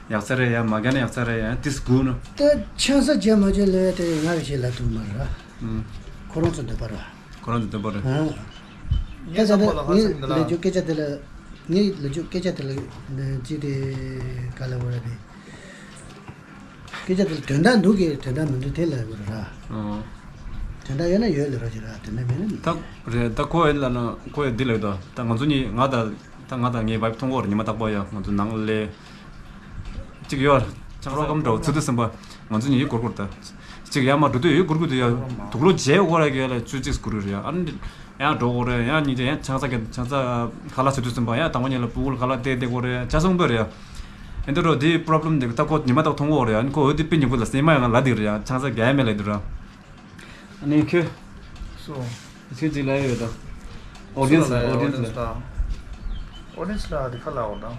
ཡག་ས་རེད་ཡ་མ་རྒྱག་ན་ཡག་ས་རེད་ཡ་ཏིས་དགུ་ནོ། ད་ཆང་ས་རྒྱག་མ་རྒྱག་ལས་དེ་ང་གི་ཞིག་ལ་ཐུག་མ་ར། ཨུམ། ཁོ་རང་ཚོ་འདོད་པ་ར། ཁོ་རང་ཚོ་འདོད་པ་རེད། ཨ། ངའི་བསམ་པ་ལ་ཧ་ངའི་སང་གི་འདི་ལ། ལས་རྒྱུ་སྐད་ཆ་དེ་ལ། ངའི་ལས་རྒྱུ་སྐད་ཆ་དེ་ལ། ཅི་དེ་ག་ལ་བ་ར་དེ། སྐད་ཆ་དེ་ལ་དོན་དག་འདུག་གི་དོན་དག་མི་འདུག་དེ་ལ་བ་ར། ཨོ། དོན་དག་ཡོད་ན་ཡོད་ལ་ར་ཅི་ར་དོན་དག་མེད་ན་མེད། ད་རེད་ད་ཁོ་ཡི་ལ་ན་ཁོ་ཡི་འདི་ལ་ད་ད་ང་ཚོ་གཉིས་ང་ད་ད་ང་ད་ངའི་བའིབ་མཐོང་གོ་ར་ཉི་མ་རྟག་པ་ཡ་ང་ཚོ་ནང་ལས། གཅིག་ཡོད། ཆང་ས་སྐམ་འགྲོ་ཚུལ་དུ་ཟིན་པ། ང་ཚོ་གཉིས་ཡུལ་སྐོར་སྐོར་ད། གཅིག་ཡར་མར་འགྲོ་དུས་ཡུལ་སྐོར་སྐོར་དུ་ཡ། དུག་ལོག་བརྗེ་འོག་ར་གི་ཡ་ལ་ཚུལ་གཅིག་སྐོར་རེད་ཡ། ཨ་ནི། ཡང་འགྲོ་འོག་རེད་ཡང་གཉིས་ཀྱི་ཡང་ཆང་ས་གི་ཆང་ས་ཁ་ལག་ཚུལ་དུ་ཟིན་པ་ཡང་དང་པོ་ཉིད་ལ་སྤུ་གུ་ལ་ཁ་ལག་སྟེར་སྟེར་དགོས་རེད་ཆ་ཚང་པོ་རེད་ཡ། ཨེ་འདི་རོ་དེའི་པོ་རོབ་ལེམ་དེ་ད་ཁོ་ཉི་མ་ད་མཐོང་གོ་རེད་ཡ། ཨ་ནི་ཁོ་འོ་དེ་དཔེ་ཉེ་པོ་ལ་སེ་མ་ཡང་ལ་དེ་རེད་ཡ། ཆང་ས་རྒྱག་ཡ་མེད་ལ་དེ་ར། ཨ་ནི་ཁྱོད། སོ། ཁྱོད་ཅིག་ལ་ཡོད་དམ། ཨོ་ཌི་ཡན་སི་ལ་ཨོ་ཌི་ཡན་སི་ལ། ཨོ་ཌི་ཡན་སི་ལ་དེ་ཁ་ལ་འོ་དམ།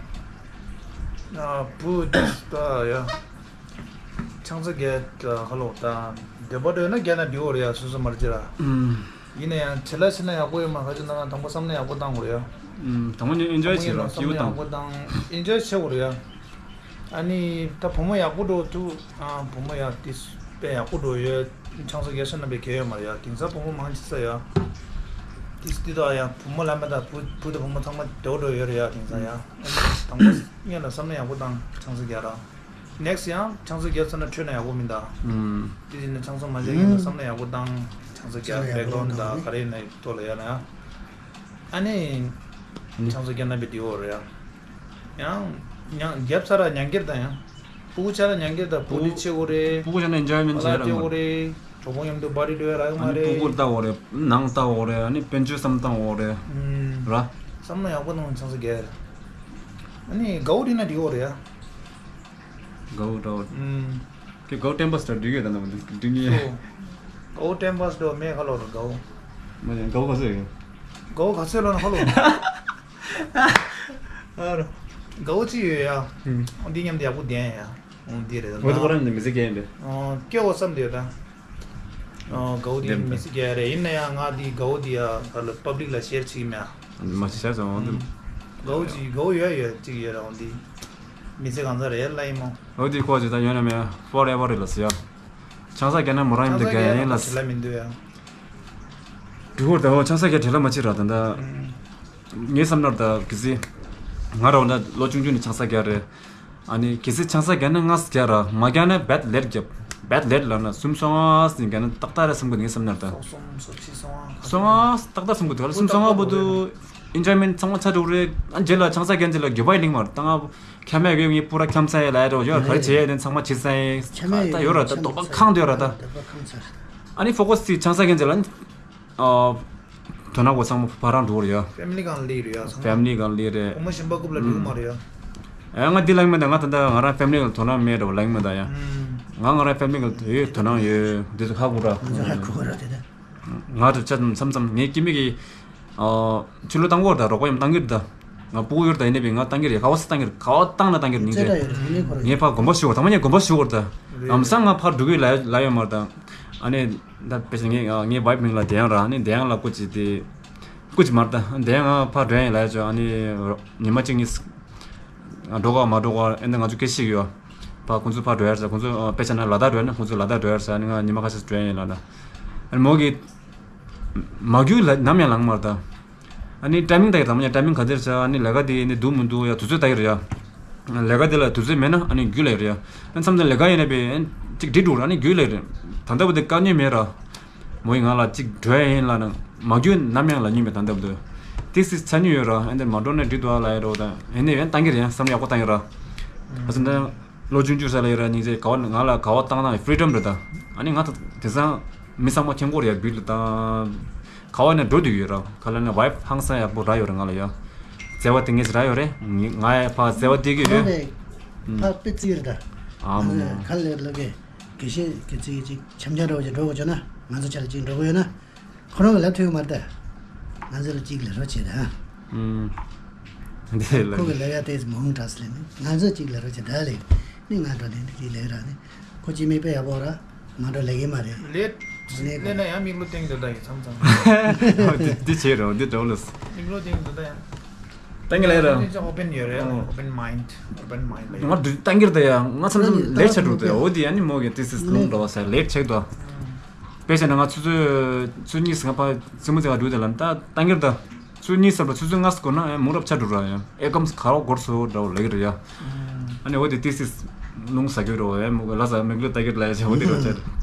ཨ་བུ་དེ་ད་ཡ། ཆང་ས་རྒྱག་ཁ་ལོ་ད། འདོད་པ་འདོད་ན་རྒྱག་ན་འགྲིག་འོ་རེད་ཡ་སོ་སོ་མར་ཅི་ར། ཨུམ། ཡིན་ན་ཡང་བྱེད་ལ་བྱེད་ན་ཡག་པོ་ཡོད་མ་རེད། ཁ་ཅིག་ན་དང་པོ་བསམ་བློ་ཡག་པོ་བཏང་དགོས་རེད་ཡ། ཨུམ། དང་པོ་ནས་ཨེན་ཇོའི་བྱེད་རོགས། སྐྱིད་པོ་བཏང་། ཨེན་ཇོའི་བྱེད་དགོས་རེད་ཡ། ཨ་ནི་ད་བུ་མོ་ཡག་པོ་འགྲོ་ཐུག་ཨ། བུ་མོ་ཡ་ཏིས་དཔེ་ཡག་པོ་འགྲོ་ཡོད། ཆང་ས་རྒྱག་ས་ན་པའི་གལ་ཡོད་མ་རེད་ཡ། དེང་སང་བུ་མོ་མང་ཆེ་ས་ཡ། ཏིས་ཏི་ད་ཡ་བུ་མོ་ལ་མེད་ད། བུ་བུ་དང་བུ་མོ་ཚང་མ་བདེ་བོ་འགྲོ་ཡོད་རེད་ཡ། དེང་སང་ཡ། ཨ་ནི་དང་པོ་སྔོན་ལ་བསམ་བློ་ཡག་པོ་བཏང་། ཆང་ས་རྒྱག་ར། ནེག་སི་ཡང་ཆང་ས་རྒྱག་ས་ན་འཕྲོད་ན་ཡག་པོ་མིན་ད། ཨུམ། དེ་ཡིན་ན་ཆང་ས་མ་རྒྱག་ཡིན་ན་བསམ་བློ་ཡག་པོ་བཏང་། ཆང་ས་རྒྱག་བེག་རའུན་ཌི་ད་ག་རེ་ཡིན་ན་ཐོག་ལ་ཡ་ན་ཡ། ཨ་ནི་ཆང་ས་རྒྱག་ན་པའི་དེ་འོ་རེད་ཡ། ཡང་ཡང་རྒྱབ་ཚ་ར་མྱང་ཁེར་ད་ཡང་། སྤུ་གུ་ཆ་ར་མྱང་ཁེར་ད། བུ་ལི་ཆེ་གོ་རེད། སྤུ་གུ་ཆ་ན་ཨེན་ཇོའི་མེན་ཊི་བ་ལ་བྱེད་ར་ཆེ་མ་གོ་རེད། གྲོགས་པོ་མཉམ་དུ་པར་ཊི་འགྲོ་ཡ་རག་མ་ཨ་ནི་རེད། སྤུ་གུ་ལྟ་འོ་རེད། ནང་ལྟ་འོ་རེད། ཨ་ནི་དཔལ་འབྱོར་བསམ་བཏང་འོ་རེད། ཨུམ། ར། བསམ་བློ་ཡག་པོ་གནང་ཆང་ས་རྒྱག་ར། ཨ་ནི་དགའ་བོ་དེ་ན་དེ་འོ་རེད་ཡ། དགའ་བོ་འདྲ་བོ། ཨུམ། ཁྱོད་དགའ་བོ་ཊེམ་པ་སི་འདྲ་འགྲིག་ཡོད་ད་ན་འགྲིག་ཉེ། སོ། དགའ་བོ་ཊེམ་པ་སི་འདྲ་མེད་ཁ་ལོ་ར་དགའ་བོ། མ་ཡང་དགའ་བོ་ག་ཚོད་ཡོད། དགའ་བོ་ག་ཚོད་ལོ་ན་ཁ་ལོ། ཨ་རོ། དགའ་བོ་ཅི་ཡོད་ཡ། ཨུམ། འོ་འདི་མཉམ་དུ་ཡག་པོ་བསྡད་ཡ། འོ་འདི་རེད་ད། འོ་འདི་ཁོ་རང་ནི་མི་ཚེ་སྐྱེལ་ཡིན་པས། ཨོ་སྐྱེ་བོ་བསམ་དེ་ཡོད་ད། ཨོ་དགའ་བོ་དེ་བདེན་མི་པས། སྲིད་རྒྱ་རེད། ཡིན་ན་ཡང་ང་དེ་དགའ་བོ་དེ་ཡ་ག་ལ་པབ་ལིག་ལ་ཤེར་བྱེད་ཀྱི་མེད་ཨ། མ་ཤེར་བྱས་སོང་། ཨོ་དེ་དགའ་བོ་ཅིག་དགའ་བོ་ཡོད་ཡོད་ཅིག་ཡོད་རེད། ཨོ་དེ་མི་ཚེ་གང་ཚ་རེད་ལ་ཡིན་མོ། ཨོ་དེ་ཁོ་ཅིག་ད་ཡོད་ན་མེད་ཡ་ཕོར་ཨེ་ཝར་རེད་ལ་ཟེར་ཡ། ཆང་ས་རྒྱག་ན་མོ་རང་ཡིན་དུ་རྒྱག་ཡ་ཡིན་ལ་ཟེར། ལ་མི་འདུག་ཡ། འགྲུལ་བོར་ད་འོ་ཆང་ས་རྒྱག་བྲེལ་ལ་མ་ཕྱིན་ར་ད་ད། ངའི་བསམ་ནོར་ད་གི་སི། ང་ར་འོ་ན་ལོ་ཆུང་ཆུང་ནས་ཆང་ས་རྒྱག་རེད། ཨ་ནི་གལ་སྲིད་ཆང་ས་རྒྱག་ན་སྔ་ས་རྒྱག་ར། མ་རྒྱག་ན་བེད་ལེད་རྒྱབ། བེད་ལེད་ལབ་ན་སུམ་སོང་ཨ་སི་རྒྱག་ན་ཏག་ཏག་རེད་བསམ་གི་འདུག་ངའི་བསམ་ནོར་ད། སོ་གསུམ་སོ་བཞི་སོང་ཨ། སོང་ཨ་སི་ཏག་ཏག་བསམ་གི་འདུག་ལ། སུམ་སོང་ཨ་བོ་དུ་ཨིན་ཇོའི་མེན་ཊི་ཚང་མ་ཆ་འགྲོ་རེད། ཨ་རྗེས་ལ་ཆང་ས་རྒྱག་རྗེས་ལ་རྒྱུ་བ་ཡི་ལིང་མར་བཏང་ཨ། ཁྱམས་ཡོད་ངའི་པུ་ར་ཁྱམས་ས་ཡི་ལ་ཡ་འགྲོ་ཡོད་ག་རེ་བྱེད་ཡ་དེ་ཚང་མ་བྱེད་ས་ཡི་ཁྱམས་ཡོད་ད་ཡོད་ར་ད་དོ་པ་ཁང་དུ་ཡོད་ར་ད། ཨ་ནི་ཕོ་ཁོ་སི་ཆང་ས་རྒྱག་རྗེས་ལ། ཨ། དོ་ན་གོ་ཚང་མ་ཕ་རང་འགྲོ་རེད་ཡ། ཕེ་མི་ལི་གང་ལི་རེད་ཡ་ཚང་མ། ཕེ་མི་ལི་གང་ལི་རེད། བུ་མོ་གཞན་པ་རྐུབ་ལ་འགྲོ་གི་མ་རེད་ཡ། ཨ་ང་འདི་ལངས་མེད་ད། ང་ད་ལྟ་ང་རང་ཕེ་མི་ལི་གང་དོ་ན་མེད་འགྲོ་ལངས་མེད་ད་ཡ། ང་ང་རང་ཕེ་མི་ལི་གང་ཡོད་དོ་ན་ཡོད་འདི་ཚོ་ཧ་གོ་ར། ང་ཚོ་ཧ་གོ་ར་དེ་ད། ང་རེ་ཆ་མཚམས་མཚམས་ངའི་སྐྱེ་མི་གི། ཨ། ཕྱི་ལོ་བཏང་གོ་ར་ད་རོགས་པ་ཡང་བཏང་གི་རེད་ད། ང་སྤུ་གུ་ཡོད་ད་ཡིན་ནའི་བི་ང་བཏང་གི་རེད། ག་བ་སི་བཏང་གི་རེད། ག་བ་བཏང་ན་བཏང་གི་རེད་ཉིན་རེ། ངས་ཕར་དགོན་པ་ཞུ་བ་ད་མ་ངས་དགོན་པ་ཞུ་བ་རེད་ད། ལམ་སང་ང་ཕར་འགྲོ་གི་ལ་ལ་ཡོད་མ་རེད་ད། ཨ་ནི། ད་དཔེ་ཆ་ངའི་ངའི་བའིབ་མིང་ལ་དེ་ཡང་ར་ཨ་ནི་དེ་ཡང་ལ་སྐུ་ཅི་དེ། སྐུ་ཅི་མར་ད་དེ་ཡང་ང་ཕར་འགྲོ་ཡིན་ལ་ཡ་ཅོ་ཨ་ནི། ཉི་མ་གཅིག་གཉིས། འགྲོ་ག་མ་འགྲོ་ག་ཨེ་འདི་ང་ཚོ་སྐད་ཤིག་ཡོད། ཕར་ཁོང་ཚོ་ཕར་འགྲོ་ཡ་ཟེར་ཁོང་ཚོ་དཔེ་ཆ་ན་ལ་དྭགས་འགྲོ་ཡ་ན་ཁོང་ཚོ་ལ་དྭགས་འགྲོ་ཡ་ཟེར་ཨ་ནི་ང་ཉི་མ་ཁ་ཤས་འགྲོ་ཡ་ཡིན་ལ་ན། ཨ་ནི་མོ་གི། མ་རྒྱུས་ལ་ནམ་ཡང་ལངས་མར་ད། ཨ་ནི་ཊའི་མིང་ད་ཡི་དམ་ཉ་ཊའི་མིང་ག་དེར་ཆ་ཨ་ནི་ལས་ཀ་དེ་ནི་འདུག་མི་འདུག་ཡ་དུས་ཚོད་ད་ཡི་རེད་ཡ། ལས་ཀ་དེ་ལ་དུས་ཚོད་མེད་ན་ཨ་ནི་རྒྱུ་ལས་རེད་ཡ། ཨ་མཚམས་མཚམས་ལས་ཀ་ཡིན་ན་པས་ཨ་ནི་ཅིག་འགྲིག་འགྲོ་ར་ཨ་ནི་རྒྱུ་ལས་རེད། ད་ལྟ་བུ་དེ་དཀའ་ངལ་མེད་ར། མོ་ཡི་ང་ལ་ཅིག་འགྲོ་ཡ་ཡིན་ལ་ན་མ་རྒྱུ་ནམ་ཡང་ལ་ཉུལ་མེད་ད་ལྟ་བུ་དུ། དེ་སི་ཚ་ཉུལ་ཡོད་ར་ཨ་ནི་མ་འགྲོ་ན་འགྲིག་འདུག་ཨ་ལ་ཡ་རོ་ད་ཨ་ནི་ཡང་བཏང་གི་རེད་ཡ་བསམ་ཡག་པོ་བཏང་ཡོད་ར། ཨ་སི་ན། ལོ་ཆུང་ཆུང་ས་ལ་ཡོད་ར་སྙིང་རྗེ་ག་བ་ང་ལ་ག་བ་བཏང་ན་ཕི་རི་ཌམ་རེད་ད། ཨ་ནི་ང་ད་དེང་སང་མི་ཚང་མ་མཁྱེན་གོ་རེད་ཡ་བིལ་ད། ག་བ་ནས་འགྲོ་དུས་ཡོད་ར་ག་ལ་ནས་བའིབ་ཧང་སང་ཡག་པོ་ར་ཡོད་ར་ང་ལ་ཡ། བརྩེ་བ་དེ་ངེས་ར་ཡོད་རེད། ང་ཡ་ཕ་བརྩེ་བ་དེ་གི་ཡོད། ཕ་དཔེ་རྩིས་རེད་ད། ཨ་མ་ཁ་ལེར་ལོ་གེ་དགེ་བཤེས་ཀྱི་རྩིས་ཀྱི་ཅིག་འཆམ་འཆམ་འགྲོ་བ་ཅིག་འགྲོ་དགོས་བྱུང་ན་ང་ཚོ་ཆ་ལ་ཅིག་འགྲོ་དགོས་ཡོད་ན། ཁོ་རང་གི་ལབ་ཐུབ་ཡོད་མ་རེད་ད། ང་ཚོ་ལ་གཅིག་ལབ་རོགས་བྱེད་ད། ཨུམ། འདི་ལ། ཁོ་གི་ལབ་ཡ་དེ་མང་དྲགས་ལས་ནི་ང་ཚོ་གཅིག་ལབ་རོགས་བྱེད་ད་ལས་ནི་ང་འགྲོ་དེ་འདི་གཅིག་ལབ་ར་ནི་ཁོ་གཅིག་མིག་དཔེ་ཡག་པོ་ར་ང་འགྲོ་ལབ་གི་མ་རེད། ལས་ལས་ན་ཡང་མིག་ལོ་སྟེང་དུ་ད་ཡིན་མཚམས་མཚམས། འདི་འདི་བྱེད་རོགས་འདི་འགྲོ་ལོས། མིག་ལོ་སྟེང་དུ་ད་ཡང་། ད་ངས་ལབ་ར། ཨོ་པེན་ཡོད་རེད། ཨོ། ཨོ་པེན་མའིན་ཌི་ཨོ་པེན་མའིན་ཌི་ལ་ཡོད། ང་འདི་ད་ངས་ད་ཡང་ང་མཚམས་མཚམས་ལས་བྱ་འགྲོ་དེ་འོ་དེ་ཡང་ནི་མོ་གི་དེ་སི་ལུང་འགྲོ་ས་ལས་བྱེད་དོ། དཔེ་བྱས་ན་ང་ཆུ་ཚོད་ཆུ་གཉིས་སུ་ང་ཕ་སེམས་མོ་ཙེ་ག་འགྲོ་དེ་ལ་ད་ད་ངེར་ད་ཆུ་གཉིས་སུ་ལ་ཆུ་ཚོད་ལྔ་སུ་འགོར་ན་ཨེ་མུ་རབ་ཆ་འགྲོ་ར་ཡ་ཨེ་ཀམ་སུ་ག་རོ་འགོར་སོ་འདྲ་བོ་ལེགས་རེད་ཡ། ཨ་ནི་འོ་དེ་ཏི་སི་ལུང་ཟ་གི་རོ་ཨེ་མུ་ག་ལ་ས་མེག་ལོ་ད་གེར་ལ་ཡ་ཆ་འོ་དེ་རོ་ཆ་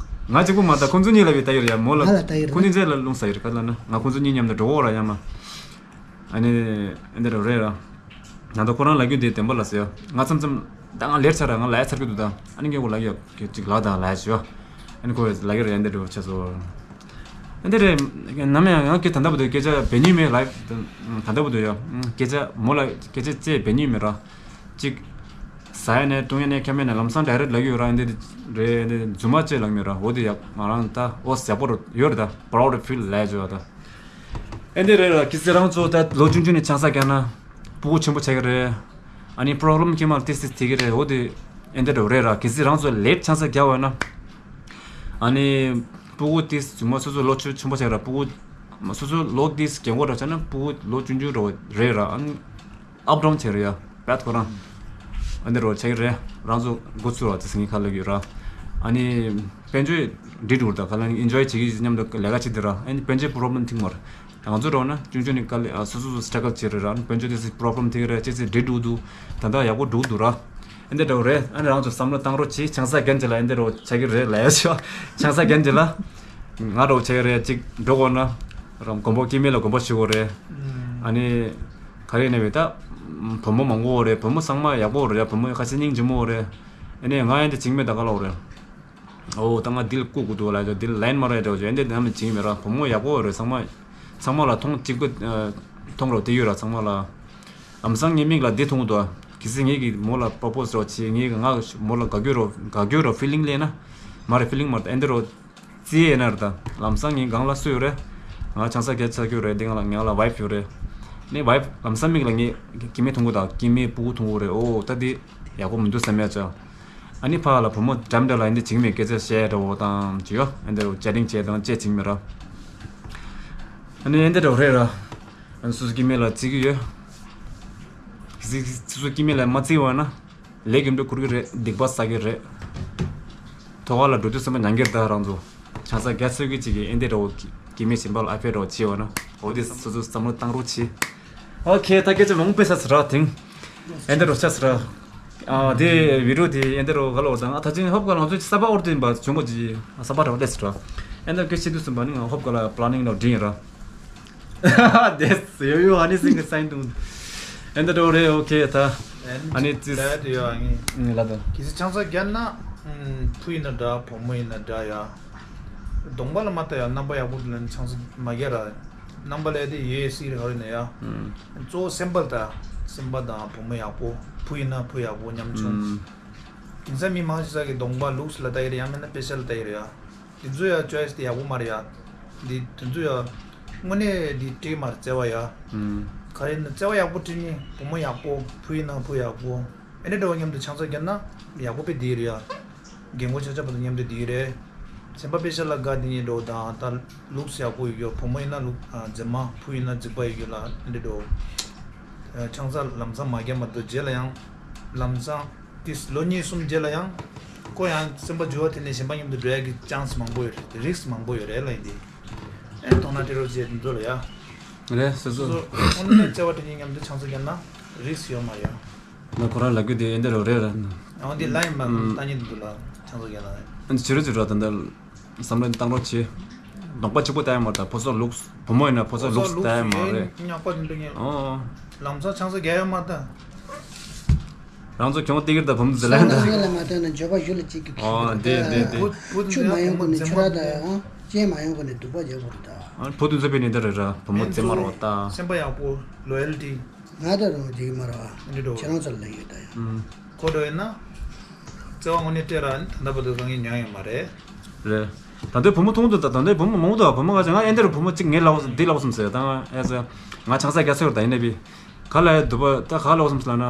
ང་གཅིག་པུ་མ་ད་ཁོང་ཚོ་གཉིས་ལ་བི་ད་གེར་ཡ་མོ་ལ་ཁོང་གཉིས་ཚེ་ལ་ལུང་ཟ་གི་རེད་ག་ལ་ན་ང་ཁོང་ཚོ་གཉིས་མཉམ་དུ་འགྲོ་འོ་ར་ཡ་མ། ཨ་ནི། ཨེ་འདི་རུ་རེད་ར། ད་ལྟ་ཁོ་རང་ལབ་རྒྱུ་དེ་བདེན་པ་ལ་ཟེར་ཡ། ང་མཚམས་མཚམས་ད་ང་ལེར་ཆ་ར་ང་ལ་ཡ་ཚར་གི་འདུག་ད། ཨ་ནི་ངས་ཁོ་ལབ་ཡ་གི་ཅིག་ལབ་དང་ལབ་ཡ་ཞུ་ཡ། ཨ་ནི་ཁོ་ལབ་ཀྱི་རེད་ཨེ་འདི་རུ་ཆ་སོ། ཨེ་འདི་རེད། ནམ་ཡང་ང་གི་ད་ལྟ་བུ་དུ་སྐད་ཆ་བེད་ཉུས་མེད་ལབ་ད་ལྟ་བུ་དུ་ཡ། སྐད་ཆ་མོ་ལ་སྐད་ཆ་རྩེ་བེད་ཉུས་མེད་ར། ཅིག་ཟ་ཡ་ནས་བཏུང་ཡ་ནས་ཁྱམས་ཡ་ནས་ལམ་སང་ཌའི་རེག་ལབ་ཀྱི་ཡོད་ར་ཨེ་འདི་རེད་ཨེ་འདི་རྫུན་མ་ཅེས་ལབ་མེད་ར་འོ་དེ་ཡ་ང་རང་ད་འོ་ཟེར་པོ་རུ་ཡོད་རེད་ད་པ་རའུ་ཌི་ཕིལ་ལབ་ཡ་ཞུ་ཡ་ད། ཨེ་འདི་རེད་ལ་གི་སི་རང་ཚོ་ད་ལོ་ཆུང་ཆུང་ནས་ཆང་ས་བརྒྱབ་ན་སྤུ་གུ་ཆེན་པོ་ཆགས་ཀྱི་རེད། ཨ་ནི་པོ་རོབ་ལེམ་ཁྱེད་མར་ཏིས་ཏིས་ཐེབས་ཀྱི་རེད། འོ་དེ་ཨེ་འདི་འདྲ་རེད་ར། གལ་སྲིད་རང་ཚོ་ལེ་ཊི་ཆང་ས་བརྒྱབ་པ་ན་ཨ་ནི་སྤུ་གུ་ཏིས་རྫུན་མ་སོ་སོ་ལོ་ཆུང་ཆེན་པོ་ཆགས་ར་སྤུ་གུ་ སོ་སོ་ལོ་དེ་རྒན་གོག་འདྲ་བྱས་ན་སྤུ་གུ་ལོ་ཆུང་ཆུང་འདྲ་བོ་རེད་ར། ཨ་ནི་ཨབ་ཌའོན་བྱེད་རེད་ཡ། བད་ཁོ་རང་ཨ་འདི་རོ་ཆགས་ཀྱི་རེད། རང་ཚོ་འགོ་ཚུགས་ར་དེ་སེང་གེ་ཁ་ལག་ཡོད་ར། ཨ་ནི་དཔལ་འབྱོར་འགྲིག་འགྲོ་ར། ད་ཁ་ལག་ཨིན་ཇོའི་བྱེད་ཀྱི་མཉམ་དུ་ལས་ཀ་བྱེད་དེ་ར། ཨ་ནི་དཔལ་འབྱོར་པོ་རོབ་ལེམ་ཐིག་མ་རེད། ང་ཚོ་འགྲོ་ན་ཆུང་ཆུང་ནས་དཀའ་ལས་ཨ་སོ་སོ་སོ་སི་ཊྲག་གལ་བྱེད་རེད་ར། དཔལ་འབྱོར་དེ་སི་པོ་རོབ་ལེམ་ཐེབས་རེད། ཅི་ཚེ་འགྲིག་འགྲོ་འདུག་ད་ལྟ་ཡག་པོ་འགྲོ་འདུག་ར། ཨེ་འདི་འདྲ་བོ་རེད། ཨ་ནི་རང་ཚོ་བསམ་བློ་བཏང་རོགས་གྱིས། ཆང་ས་རྒན་ཅིག་ལ་ཨེ་འདི་འདྲ་བོ་ཆགས་ཀྱི་རེད་ལབ་ཡ་ཆོ། ཆང་ས་རྒན་ཅིག་ལ་ང་འདྲ་བོ་ཆགས་ཀྱི་རེད། ཅིག་འགྲོ་དགོས་ན་རང་མགོན་པོ་སྐྱེ་དམན་ལ་དགོངས་པ་ཞུ་དགོས་རེད། ཨ་ནི་ག་རེ་ནས་བས་ད་བུ་མོ་མང་པོ་རེད། བུ་མོ་ཚང་མ་ཡག་པོ་རེད། བུ་མོ་ཁ་ཆེ་སྙིང་རྗེ་མོ་རེད། ཨ་ནི་ང་ཨེ་འདི་བྱེད་ཀྱི་མེད། ད་ག་ལ་བོ་རེད། ཨོ་ད་ང་འདི་ལ་བཀུག་དགོས་འདུག་ལབ་ཡ་ཆོ། འདི་ལ་ལན་མ་རེད་འདྲ་བོ་ཆོ། ཨེ་འདི་ནམ་བྱེད་ཀྱི་མེད་ར། བུ་མོ་ཡག་པོ་རེད། ཚང་མ་ཚང་མ་ལ་མཐོང་གཅིག་པུ་མཐོང་རོགས་དེ་ཡོད་ར། ཚང་མ་ལ། ལམ་སང་ངའི་མིག་ལ་འདི་མཐོང་འདུག་གལ་སྲིད་ངེད་ཀྱིས་མོ་ལ་པོ་པོ་ཟེར་བ་བྱེད། ངེད་ཀྱིས་ང་མོ་ལ་དགའ་སྐྱོ་རོ་དགའ་སྐྱོ་རོ་ཕི་ལིང་སླེབས་ན། མ་རེད་ཕི་ལིང་མ་རེད། ཨེ་འདི་རོ་རྩིས་ཡས་ན་རེད། ད་ལམ་སང་ངའི་སྒང་ལ་སུ་ཡོད་རེད། ང་ཆང་ས་རྒྱ་ཆགས་ཀྱི་ཡོད་རེད། འདི་ང་ལ་ང་ལ་ཝའིཕ་ཡོད་རེད། ནི་ཝའིཕ་ལམ་སང་མིག་ལ་ངའི་སྐྱེ་དམན་མཐོང་གི་ད། སྐྱེ་དམན་སྤུ་གུ་མཐོང་གི་རེད། ཨོ་ད་འདི་ཡག་པོ་མི་འདུག་བསམ་ཡ་ཆོ། ཨ་ནི་ཕ་ལ་བུ་མོ་འགྲམ་འདྲ་ལ་ཨེ་འདི་བྱེད་ཀྱི་མེད། སྐད་ཆ་བཤད་འདྲ་བོ་དང་ཅི་ཡོད། ཨེ་འདི་རོ་ཅ་ཏིང་བྱས་དང་ཅི་བྱེད་ཀྱི་མེད་ར། ཨ་ནི་ཨེ་འདི་འདྲ་བོ་རེད་ར། ཨ་ནི་སོ་སོ་སྐྱེ་དམན་ལ་བརྩི་གི་ཡོད། སོ་སོ་སྐྱེ་དམན་ལ་མ་བརྩི་བ་ན་ལས་རྒྱུ་འབྲས་འཁུར་གི་རེད། སྡིག་པ་བསགས་ཀྱི་རེད། ཐོག་ཁ་ལ་འགྲོ་དུས་ཙམ་པ་མྱང་གིར་ད་རང་ཚོ་ཆང་ས་རྒྱ་ཚོད་ཀྱི་ཅིག་གིས་ཨེ་འདི་འདྲ་བོ་སྐྱེ་དམན་གཞན་པ་ལ་ཨ་ཕེ་འདྲ་བོ་བྱེད་བ་ན། འོ་དེ་སོ་སོ་བསམ་བློ་བཏང་རོགས་གྱིས། ཨོ་ཁེ། ད་སྐད་ཆ་མང་པོ་ཟེར་ཚར་ར་དེང་། ཨེ་འདི་རོ་ཆགས་ཚར་ར། ཨ་དེ་བི་ཌི་ཡོ་དེ་ཨེ་འདི་རོ་ག་ལ་བ་དང་ཨ་ད་ཅིང་ཧོབ་ག་ལང་ཚོ་ས་པ་ཨོར་དེ་འབའ་བྱུང་གོ་ཅི་ས་པ་ར་བ་ལེས་ར། ཨེ་འདི་སྐད་ཆ་དུས་སུ་འབའ་ནི་ང་ཧོབ་ག་ལ་པ་ལ་ནིང་ལ་འདྲིན་ར། དེ་ཡོ་ཡོ་ཨ་ནི་སིང་གི་སའིན་དུང་། ཨེ་འདི་རོ་རེ་ཨོ་ཁེ་ད། ཨ་ནི་ཙིས། ད་དེ་ཡོ་ཨ་ནི། ལ་དང་། གི་སི་ཆང་ས་རྒྱ་ན། ཕུ་ཡིན་ན་འདྲ་བུ་མོ་ཡིན་ན་འདྲ་ཡ། གདོང་པ་ལ་མ་ལྟ་ཡ། རྣམ་པ་ཡག་པོ་ལ་ནི་ཆང་ས་མ་རྒྱག་ར། རྣམ་པ་ལས་དེ་ཡོད་སྲིད་རེད་ཧ་རི་ན་ཡ། གཙོ་བོ་སེམས་པ་ལ་ལྟ། སེམས་པ་དང་བུ་མོ་ཡག་པོ། བུ་ཡིན་ན་བུ་ཡག་པོ་ཉམ་ཆུང་། དེང་སང་མི་མང་ཆེ་ས་གི་གདོང་པ་ལུགས་ལ་ལྟ་ཡི་རེད། ཡང་མིན་ན་སྤེ་ཤལ་ལ་ལྟ་ཡི་རེད་ཡ། དེ་ཚོ་ཡ་ཅོའི་སི་དེ་ཡག་པོ་མ་རེད་ཡ། འདི་དེ་ཚོ་ཡ་དངོས་གནས་འདི་བྲིས་མ་རེད་བརྩེ་བ་ཡ། ག་རེ་ན་བརྩེ་བ་ཡག་པོ་བྲིས་ནི་བུ་མོ་ཡག་པོ། བུ་ཡིན་ན་བུ་ཡག་པོ། ཨེ་འདྲ་འདྲ་བོ་མཉམ་དུ་ཆང་ས་བརྒྱབ་ན་ཡག་པོ་དཔེ་འདི་རེད་ཡ། རྒན་གོག་ཆ་ཆ་བར་དུ་མཉམ་དུ་འདི་རེད། སེམས་པ་དཔེ་ཤ་ལ་དགའ་འདི་ཉིད་འགྲོ་དང་ད་ལུགས་ཡག་པོ་ཡོད། བུ་མོ་ཡིན་ན་ལུགས་ཨ་མཛེས་མ། བུ་ཡིན་ན་རྫིག་པ་ཡོད་རྒྱུ་ལ་ཨེ་འདྲ་འགྲོ། ཨ་ཆང་ས་ལམ་སང་མ་བརྒྱབ་མ་གཏོགས་རྗེས་ལ་ཡང་ལམ་སང་ཏིས་ལོ་གཉིས་གསུམ་རྗེས་ལ་ཡང་ཁོ་ཡང་སེམས་པ་འགྱུར་བ་དེ་ནས་གཞན་པ་མཉམ་དུ་འགྲོ་ཡ་གི་ཅན་སི་མང་པོ་ཡོད་རེད། རིགས་མང་པོ་ཡོད་རེད་ལ་ཡིན་ཏེ། ཨེ་དོ་སྣང་སྤྲད་རོགས་བྱེད་འདི་ཚོ་ལ་ཡ། རེད་སོ་སོ། སོ་སོ་དངོས་གནས་བརྩེ་བ་དེ་གཉིས་མཉམ་དུ་ཆང་ས་བརྒྱབ་ན་རིགས་ཡོད་མ་རེད་ཡ། ང་ཁོ་རང་ལབ་རྒྱུ་དེ་ཨེ་འདྲ་རོ་རེད་ར། ཨོ་འདི་ལ་ཡིན་མ་ཨུམ། ལྟ་ཉིད་དུ་འདུག་ལ་ཆང་ས་རྒྱག་ལ། ཨ་ནི་བྱེད་རོགས་བྱེད་རོགས་ད་ལྟ་བསམ་བློ་བཏང་རོགས་བྱེད། གདོང་པ་གཅིག་པུ་ལྟ་ཡ་མ་རེད་ད། བུ་ཚོ་ལུགས་བུ་མོ་ཡིན་ན་བུ་ཚོ་ལུགས་ལྟ་ཡ་མ་རེད། ཉག་པ་དེ་འདྲ་ངས་ཨོ། ལམ་སང་ཆང་ས་རྒྱག་ཡ་མ་ད། རང་ཚོ་གྱོང་སྟེར་གི་རེད་ད་བུ་མོ་ཟི་ལན་ད། སང་ལ་མ་ལྟ་ན་འགྱོད་པ་ཞུ་ལ་གཅིག་གི་ཨོ་འདི་འདི་འདི། བུ་བུ་ཆུ་མ་ཡོང་གོ་ནས་ཆུ་ར་ད་ཡང་ཅན་མ་ཡོང་གོ་ནས་སྡུག་པ་རྒྱག་གོ་རེད་ད། ཨ་བུ་དེ་ཚོ་བས་ནི་འདི་རེད་ར་བུ་མོ་བརྩེ་མ་རོགས་ད། སེམས་པ་ཡག་པོ་ལོ་ཡལ་ཊི། ང་ད་རུང་འགྲིག་མ་ར་བ། འདི་འགྲོ། ཁྱེད་རང་ཚོ་ལ་ཡོད་ད་ཡང་། ཨུམ། ཁོ་འགྲོ་ཡིན་ན། བརྩེ་བ་དངོས་གནས་སྤྲད་ར་ནི་ད་ལྟ་བར་དུ་བཟང་ངན་མྱོང་ཡོད་མ་རེད། རེད། ད་ལྟའི་བུ་མོ་མཐོང་དུས་ད་ད་ལྟའི་བུ་མོ་མང་པོ་འདུག་བུ་མོ་ག་ཚོད་ང་ཨེ་འདིར་བུ་མོ་གཅིག་ངས་ལབ་འདི་ལབ་སོང་ཟེར་ད་ང་ཨེ་ཟེར། ང་ཆང་ས་རྒྱ་ཚོད་ད་ཡིན་ནའི་བི། ག་ལ་ཡ་འདུག་པ་ད་ག་ལབ་སོང་ཟེར་ལབ་ན།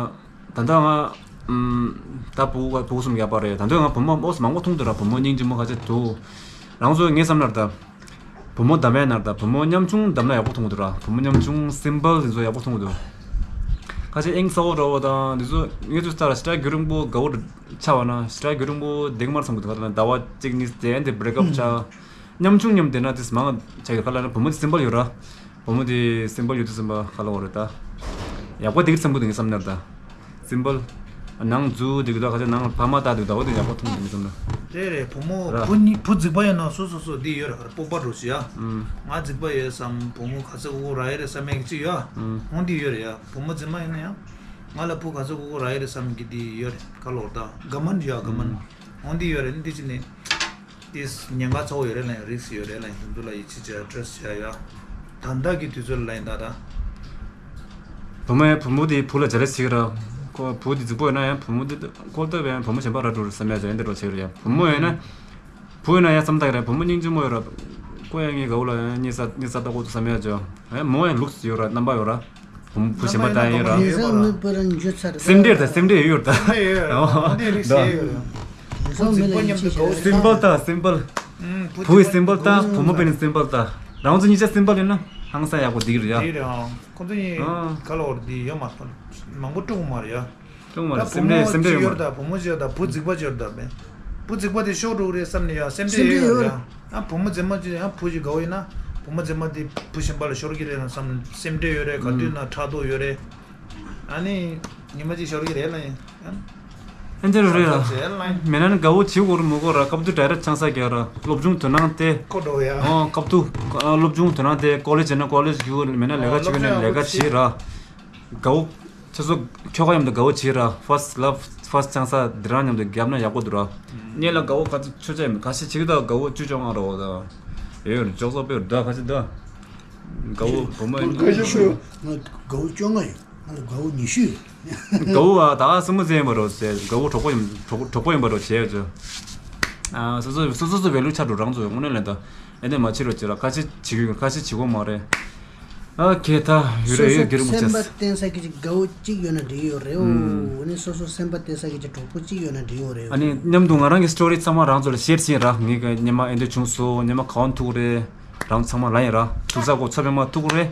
ད་ལྟ་ང་ཨུམ། ད་བུ་བུ་གསུམ་ཡག་པ་རེད། ད་ལྟ་ང་བུ་མོ་ཨོ་ཙི་མང་པོ་མཐོང་དུས་ར་བུ་མོ་སྙིང་རྗེ་མོ་ག་ཚོད་འདུག་རང་ཚོ་ངས་བསམ་ན་ར་ད། བུ་མོ་བདམས་ཡ་ན་ད་བུ་མོ་ཉམ་ཆུང་བདམས་ན་ཡག་པོ་མཐོང་གི་འདུག་ར། བུ་མོ་ཉམ་ཆུང་སིམ་པལ་དེ་ཚོ་ཡག་པོ་མཐོང་གི་འདུག་ཁ་ཤས་ཨིང་སའོ་འདྲ་བོ་དང་དེ་ཚོ་ངས་ཚོ་ལྟར་ཞེ་དྲག་རྒྱུན་རིང་པོ་དགའ་བོ་ཆགས་པ་ན་ཞེ་དྲག་རྒྱུན་རིང་པོ་བསྡད་ཀྱི་མ་རེད་བསམ་གི་འདུག་ཁ་ལ་ཟླ་བ་གཅིག་གཉིས་དེ་ཨེ་འདི་བྷི་རེག་ཨབ་ཆགས། ཉམ་ཆུང་ཉམ་དེ་ན་དེ་མང་ཆགས་ཡོད་ཁ་ལ་ན་བུ་མོ་དེ་སིམ་པལ་ཡོད་ར། བུ་མོ་དེ་སིམ་པལ་ཡོད་དུས་སིམ་པ་ཁ་ལོ་རེད་ད། ཡག་པོ་དེ་གི་བསམ་གི་འདུག་ངས་བསམ་ན་ད། སིམ་པལ། ནང་འཛུལ་དེ་གི་ད་ཁ་ཆེ་ནང་ཕ་མ་ལྟ་དེ་གི་ད་འོ་དེ་ཡག་པོ་མཐོང་གི་འདུག་ངས་བསམ་ན། རེད་རེད། བུ་མོ་ར། བུ་གཉིས་བུ་རྫིག་པ་ཡོད་ན་སོ་སོ་སོ་འདི་ཡོད་རེད། སྤོབས་པ་འགྲོ་ཞིག་ཡ། ཨུམ། ང་རྫིག་པ་ཡོད་བསམ། བུ་མོ་ག་ཚོད་དགོས་ར་ཡོད་རེད་བསམ་ཡག་ཅིག་ཡོད། ཨུམ། འོང་འདི་ཡོད་རེད་ཡ། བུ་མོ་རྫིག་མ་ཡིན་ན་ཡང་། ང་ལ་བུ་ག་ཚོད་དགོས་ར་ཡོད་རེད་བསམ་གི་འདི་ཡོད་རེད། ཁ་ལོ་རེད་ད། ག་མན་ཡ་ག་མན། ཨུམ། འོང་འདི་ཡོད་རེད། འདི་ཅི་ནས། དེས་ཉེན་ཁ་ཚ་བོ་ཡོད་རེད་ལ་ཡང་རིགས་ཡོད་རེད་ལ་ཡང་དེ་ཚོ་ལ་ཡིད་ཆེས་བྱས་ཊ་ར་སི་ཊི་བྱས་ཡ། ད་ལྟ་གི་དུས་ཚོད་ལ་ཡིན་ད་ད། བུ་མོ་ཡང་བུ་མོ་དེ་བུ་ལ་ཇ་རེ་ཞིག་ར། ཁོ་བུ་དེ་རྫིག་པོ་ཡོད་ན་ཡང་བུ་མོ་དེ་ཁོ་ལྟ་བས་ཡང་བུ་མོ་གཞན་པ་ར་འགྲོ་རེད་བསམ་ཡ་ཇ་ཡིན་དེ་འགྲོ་ཆེ་རེད་ཡ། བུ་མོ་ཡོད་ན། བུ་ཡོད་ན་ཡང་བསམ་ཐག་རེད། བུ་མོ་སྙིང་རྗེ་མོ་ཡོད་ར། ཁོ་ཡང་ངའི་དགའ་བོ་ལ་ཡང་གཉིས་ས་གཉིས་ས་ལྟ་དགོས་འདུག་བསམ་ཡ་ཇ། ཡང་མོ་ཡང་ལུགས་ཡོད་ར་རྣམ་པ་ཡོད་ར། བུ་བུ་གཞན་པ་ལྟ་ཡ་ཡོད་ར། ཡིན་ས་དངོས་པོ་རང་འཇུ་ཚར་སེམས་ཁྲལ་དང་སེམས་ཁྲལ་ཡོད་ཡོད་ད། ཡོད་ཡོད་ཡོད། འདི་རིགས་ཡོད་ཡོད། ཡིན་ས་མི་ལ་ཡིད་ཆེས་བྱས་ར། སིམ་པལ་ད་སིམ་པལ། ཨུམ། བུ་ཡི་སིམ་པལ་ད་བུ་མོ་པའི་ནི་སིམ་པལ་ད། རང་ཚོ་གཉིས་ཆ་སེམས་པ་ལེན་ན་ཧང་སང་ཡག་པོ་འདི་རེད་ཡ། དེ་རེད་ཨང་། ཁོ་ཚོ་གཉིས་ཨང་། ག་ལ་བར་འདི་ཡོད་མ་རེད། མང་པོ་སྤྲོ་གི་མ་རེད་ཡ། སྤྲོ་གི་མ་རེད། ད་སེམས་ཁྲལ་བུ་མོ་སེམས་ཁྲལ་ཅིག་ཡོད་ཡོད་མ་རེད། ད་བུ་མོ་ཅིག་ཡོད་ད་བུ་རྫིག་པ་ཅིག་ཡོད་ད་མེད། བུ་རྫིག་པ་དེ་ཤོར་འགྲོ་གི་རེད་བསམ་ནས་ཡ་སེམས་ཁྲལ་སེམས་ཡོད་ཁྲལ་ཡོད་ཡོད་ཡ། ཨ་བུ་མོ་རྫིག་མ་ཅིག་ཡང་བུ་ཞིག་དགའ་བོ་ཡིན་ན་བུ་མོ་རྫིག་མ་དེ་བུ་གཞན་པ་ལ་ཤོར་གི་རེད་ལ་བསམ་སེམས་ཁྲལ་ཡོད་རེད། ག་དུས་ན་ཕྲག་དོག་ཡོད་རེད། ཨ་ནི་ཉི་མ་གཅིག་ཤོར་གི་རེད་ལ་ཡིན། ཨེ་འདི་རུ་རེད་ར། མེད་ན་ནི་དགའ་བོ་བྱེད་དགོས་རུ་མི་དགོས་ར། སྐབས་དུ་ཌའི་རེག་ཆང་ས་རྒྱག་ར། སློབ་སྦྱོང་དོ་སྣང་སྟེ། ཁོ་འགྲོ་ཡ། ཨོ་སྐབས་དུ་སློབ་སྦྱོང་དོ་སྣང་སྟེ། ཀོ་ལེཇ་བྱས་ན་ཀོ་ལེཇ་རྒྱུགས། མེད་ན་ལས་ཀ་བྱེད་ཀྱི་ན་ལས་ཀ་བྱེད་ར། དགའ་བོ་ཁྱེད་ཚོ་ཁྱོ་ག་མཉམ་དུ་དགའ་བོ་བྱེད་ར། ཕར་སི་ལབ་ཕར་སི་ཆང་ས་འདི་རང་མཉམ་དུ་རྒྱབ་ན་ཡག་པོ་འདུག་ར། གཉེན་ལ་དགའ་བོ་ག་ཚོད་ཆོ་ཆ་ཡིན་ག་ཤེད་བྱེད་ཀྱི་ད། དགའ་བོ་བཅུ་བཅོ་ལྔ་ར་འོ་ད། ཡོད་ཡོད་ཅོག་ཙོག་པོ་ཡོད་ད་ག་ཤེད་ད། དགའ་བོ་བུ་མོ་ཡིན། ང་དགའ་བོ་བཅོ་ལྔ་ཡོད། ང་ལ་དགའ་བོ་ཉི་ཤུ་ཡོད། དགའ་བོ་ཨ་ད་ག་སྲིན་མོ་ཟེར་ཡིན་པ་རོ་ཟེར། དགའ་བོ་གྲོགས་པོ་ཡིན་གྲོགས་གྲོགས་པོ་ཡིན་པ་རོ་བྱས་ཡོད་ཅོ། ཨ་སོ་སོ་སོ་སོ་སོ་བེ་ལུ་ཆ་འགྲོ་རང་ཚོ་དངོས་གནས་ལན་ད། ཨེ་ནས་མ་བྱེད་རོ་བྱེད་ར། ཁ་ཆེ་བྱེད་ཀྱི་ཁ་ཆེ་བྱེད་དགོས་མ་རེད། ཨ་ཁེ་ད་ཡུ་རེ་ཡོད་རྒྱུ་རུ་མ་སོ་སོ་སེམས་པ་བརྟན་ས་གི་ཅིག་དགའ་བོ་གཅིག་ཡོད་ན་འགྲིག་ཡོད་རེད། ཨོ་ཨ་ནི་སོ་སོ་སེམས་པ་བརྟན་ས་གི་ཅིག་གྲོགས་པོ་གཅིག་ཡོད་ན་འགྲིག་ཡོད་རེད། ཨ་ནི་མཉམ་དུ་ང་རང་གི་སི་ཊོ་རི་ཚང་མ་རང་ཚོ་ལ་ཤེར་བྱེད་ར། ངེད་ཀྱི་ཉི་མ་ཨེ་འདྲ་བྱུང་སོང་། ཉི་མ་ག་བ་ཐུག་རེད། རང་ཚང་མ་ལ་ཡིན་ར། ཐུག་ས་གོ་ཚོ་པའི་མ་ཐུག་རེད།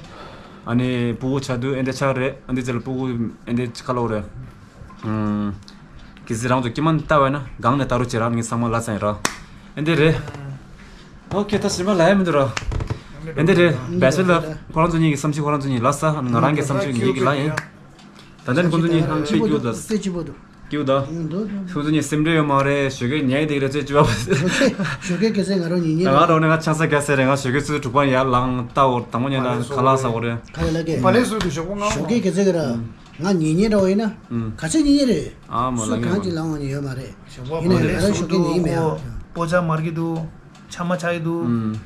ཨ་ནི་སྤུ་གུ་ཆགས་དུས་ཨེ་འདྲ་ཆགས་རེད། ཨ་འདི་ཚེ་ལ་སྤུ་གུ་ཨེ་འདྲ་ཁ་ལོ་རེད། ཨུམ། གལ་སྲིད་རང་ཚོ་སྐྱེ་དམན་ལྟ་བས་ན་སྒང་ནས་ལྟ་རོགས་བྱེད་ར། ངས་ཚང་མ་ལབ་ཚར་ཡིན་ར། ཨེ་འདི་རེད། ཨོ་ཁེ་ད་ཞིམ་པ་ལབ་ཡ་མི་འདུག་ར། ཨེ་འདི་རེད། བེ་ཆེ་ལར་ཁོ་རང་ཚོ་གཉིས་ཀྱི་བསམ་ཚུལ་ཁོ་རང་ཚོ་གཉིས་ལབ་ས། ང་རང་གི་བསམ་ཚུལ་ངེད་ཀྱིས་ལབ་ཡིན། ད་ལྟ་ནི་ཁོ་ཚོ་གཉིས་ཧང་ཆེ་སྐྱིད་ད། སྐྱིད་ད། ཁོ་ཚོ་གཉིས་སེམས་ཁྲལ་ཡོད་མ་རེད། ཞོགས་ཀས་ཉལ་དེ་རེད་ཚེ་བཅུ་བ། ཞོགས་ཀས་སྐད་ཆ་ང་རང་ཉིན་ཉིན་ང་རང་ནི་ང་ཆང་ས་རྒྱག་ས་རེད། ང་ཞོགས་ཀས་ཚོད་དྲུག་པ་ཡར་ལངས་ལྟ་འོར་དང་པོ་ཉལ་ན་ཁ་ལག་ཟ་འོ་རེད། ཁ་ལག་གས། བ་ལས་སུ་དུ་ཞོགས་པ་ང་ཞོགས་ཀས་སྐད་ཆ་གི་ར། ང་ཉལ་ཉལ་འདྲ་བོ་ཡིན་ན། ཨུམ། ག་ཚོད་ཉལ་ཉལ་རེད། ཨ་མ་སུ་ལ་གང་ངེས་ཅིག་ལངས་འོང་ཉལ་ཡོད་མ་རེད། ཞོགས་པ་ཡིན་ན་བ་ལས་ང་རང་སུ་ཞོགས་ཀས་དུ་ཉལ་མེད་ཨ། སྤོ་ཆ་མར་གི་འདུག་ཆ་མ་ཆ་ཡི་འདུག་ཨུམ།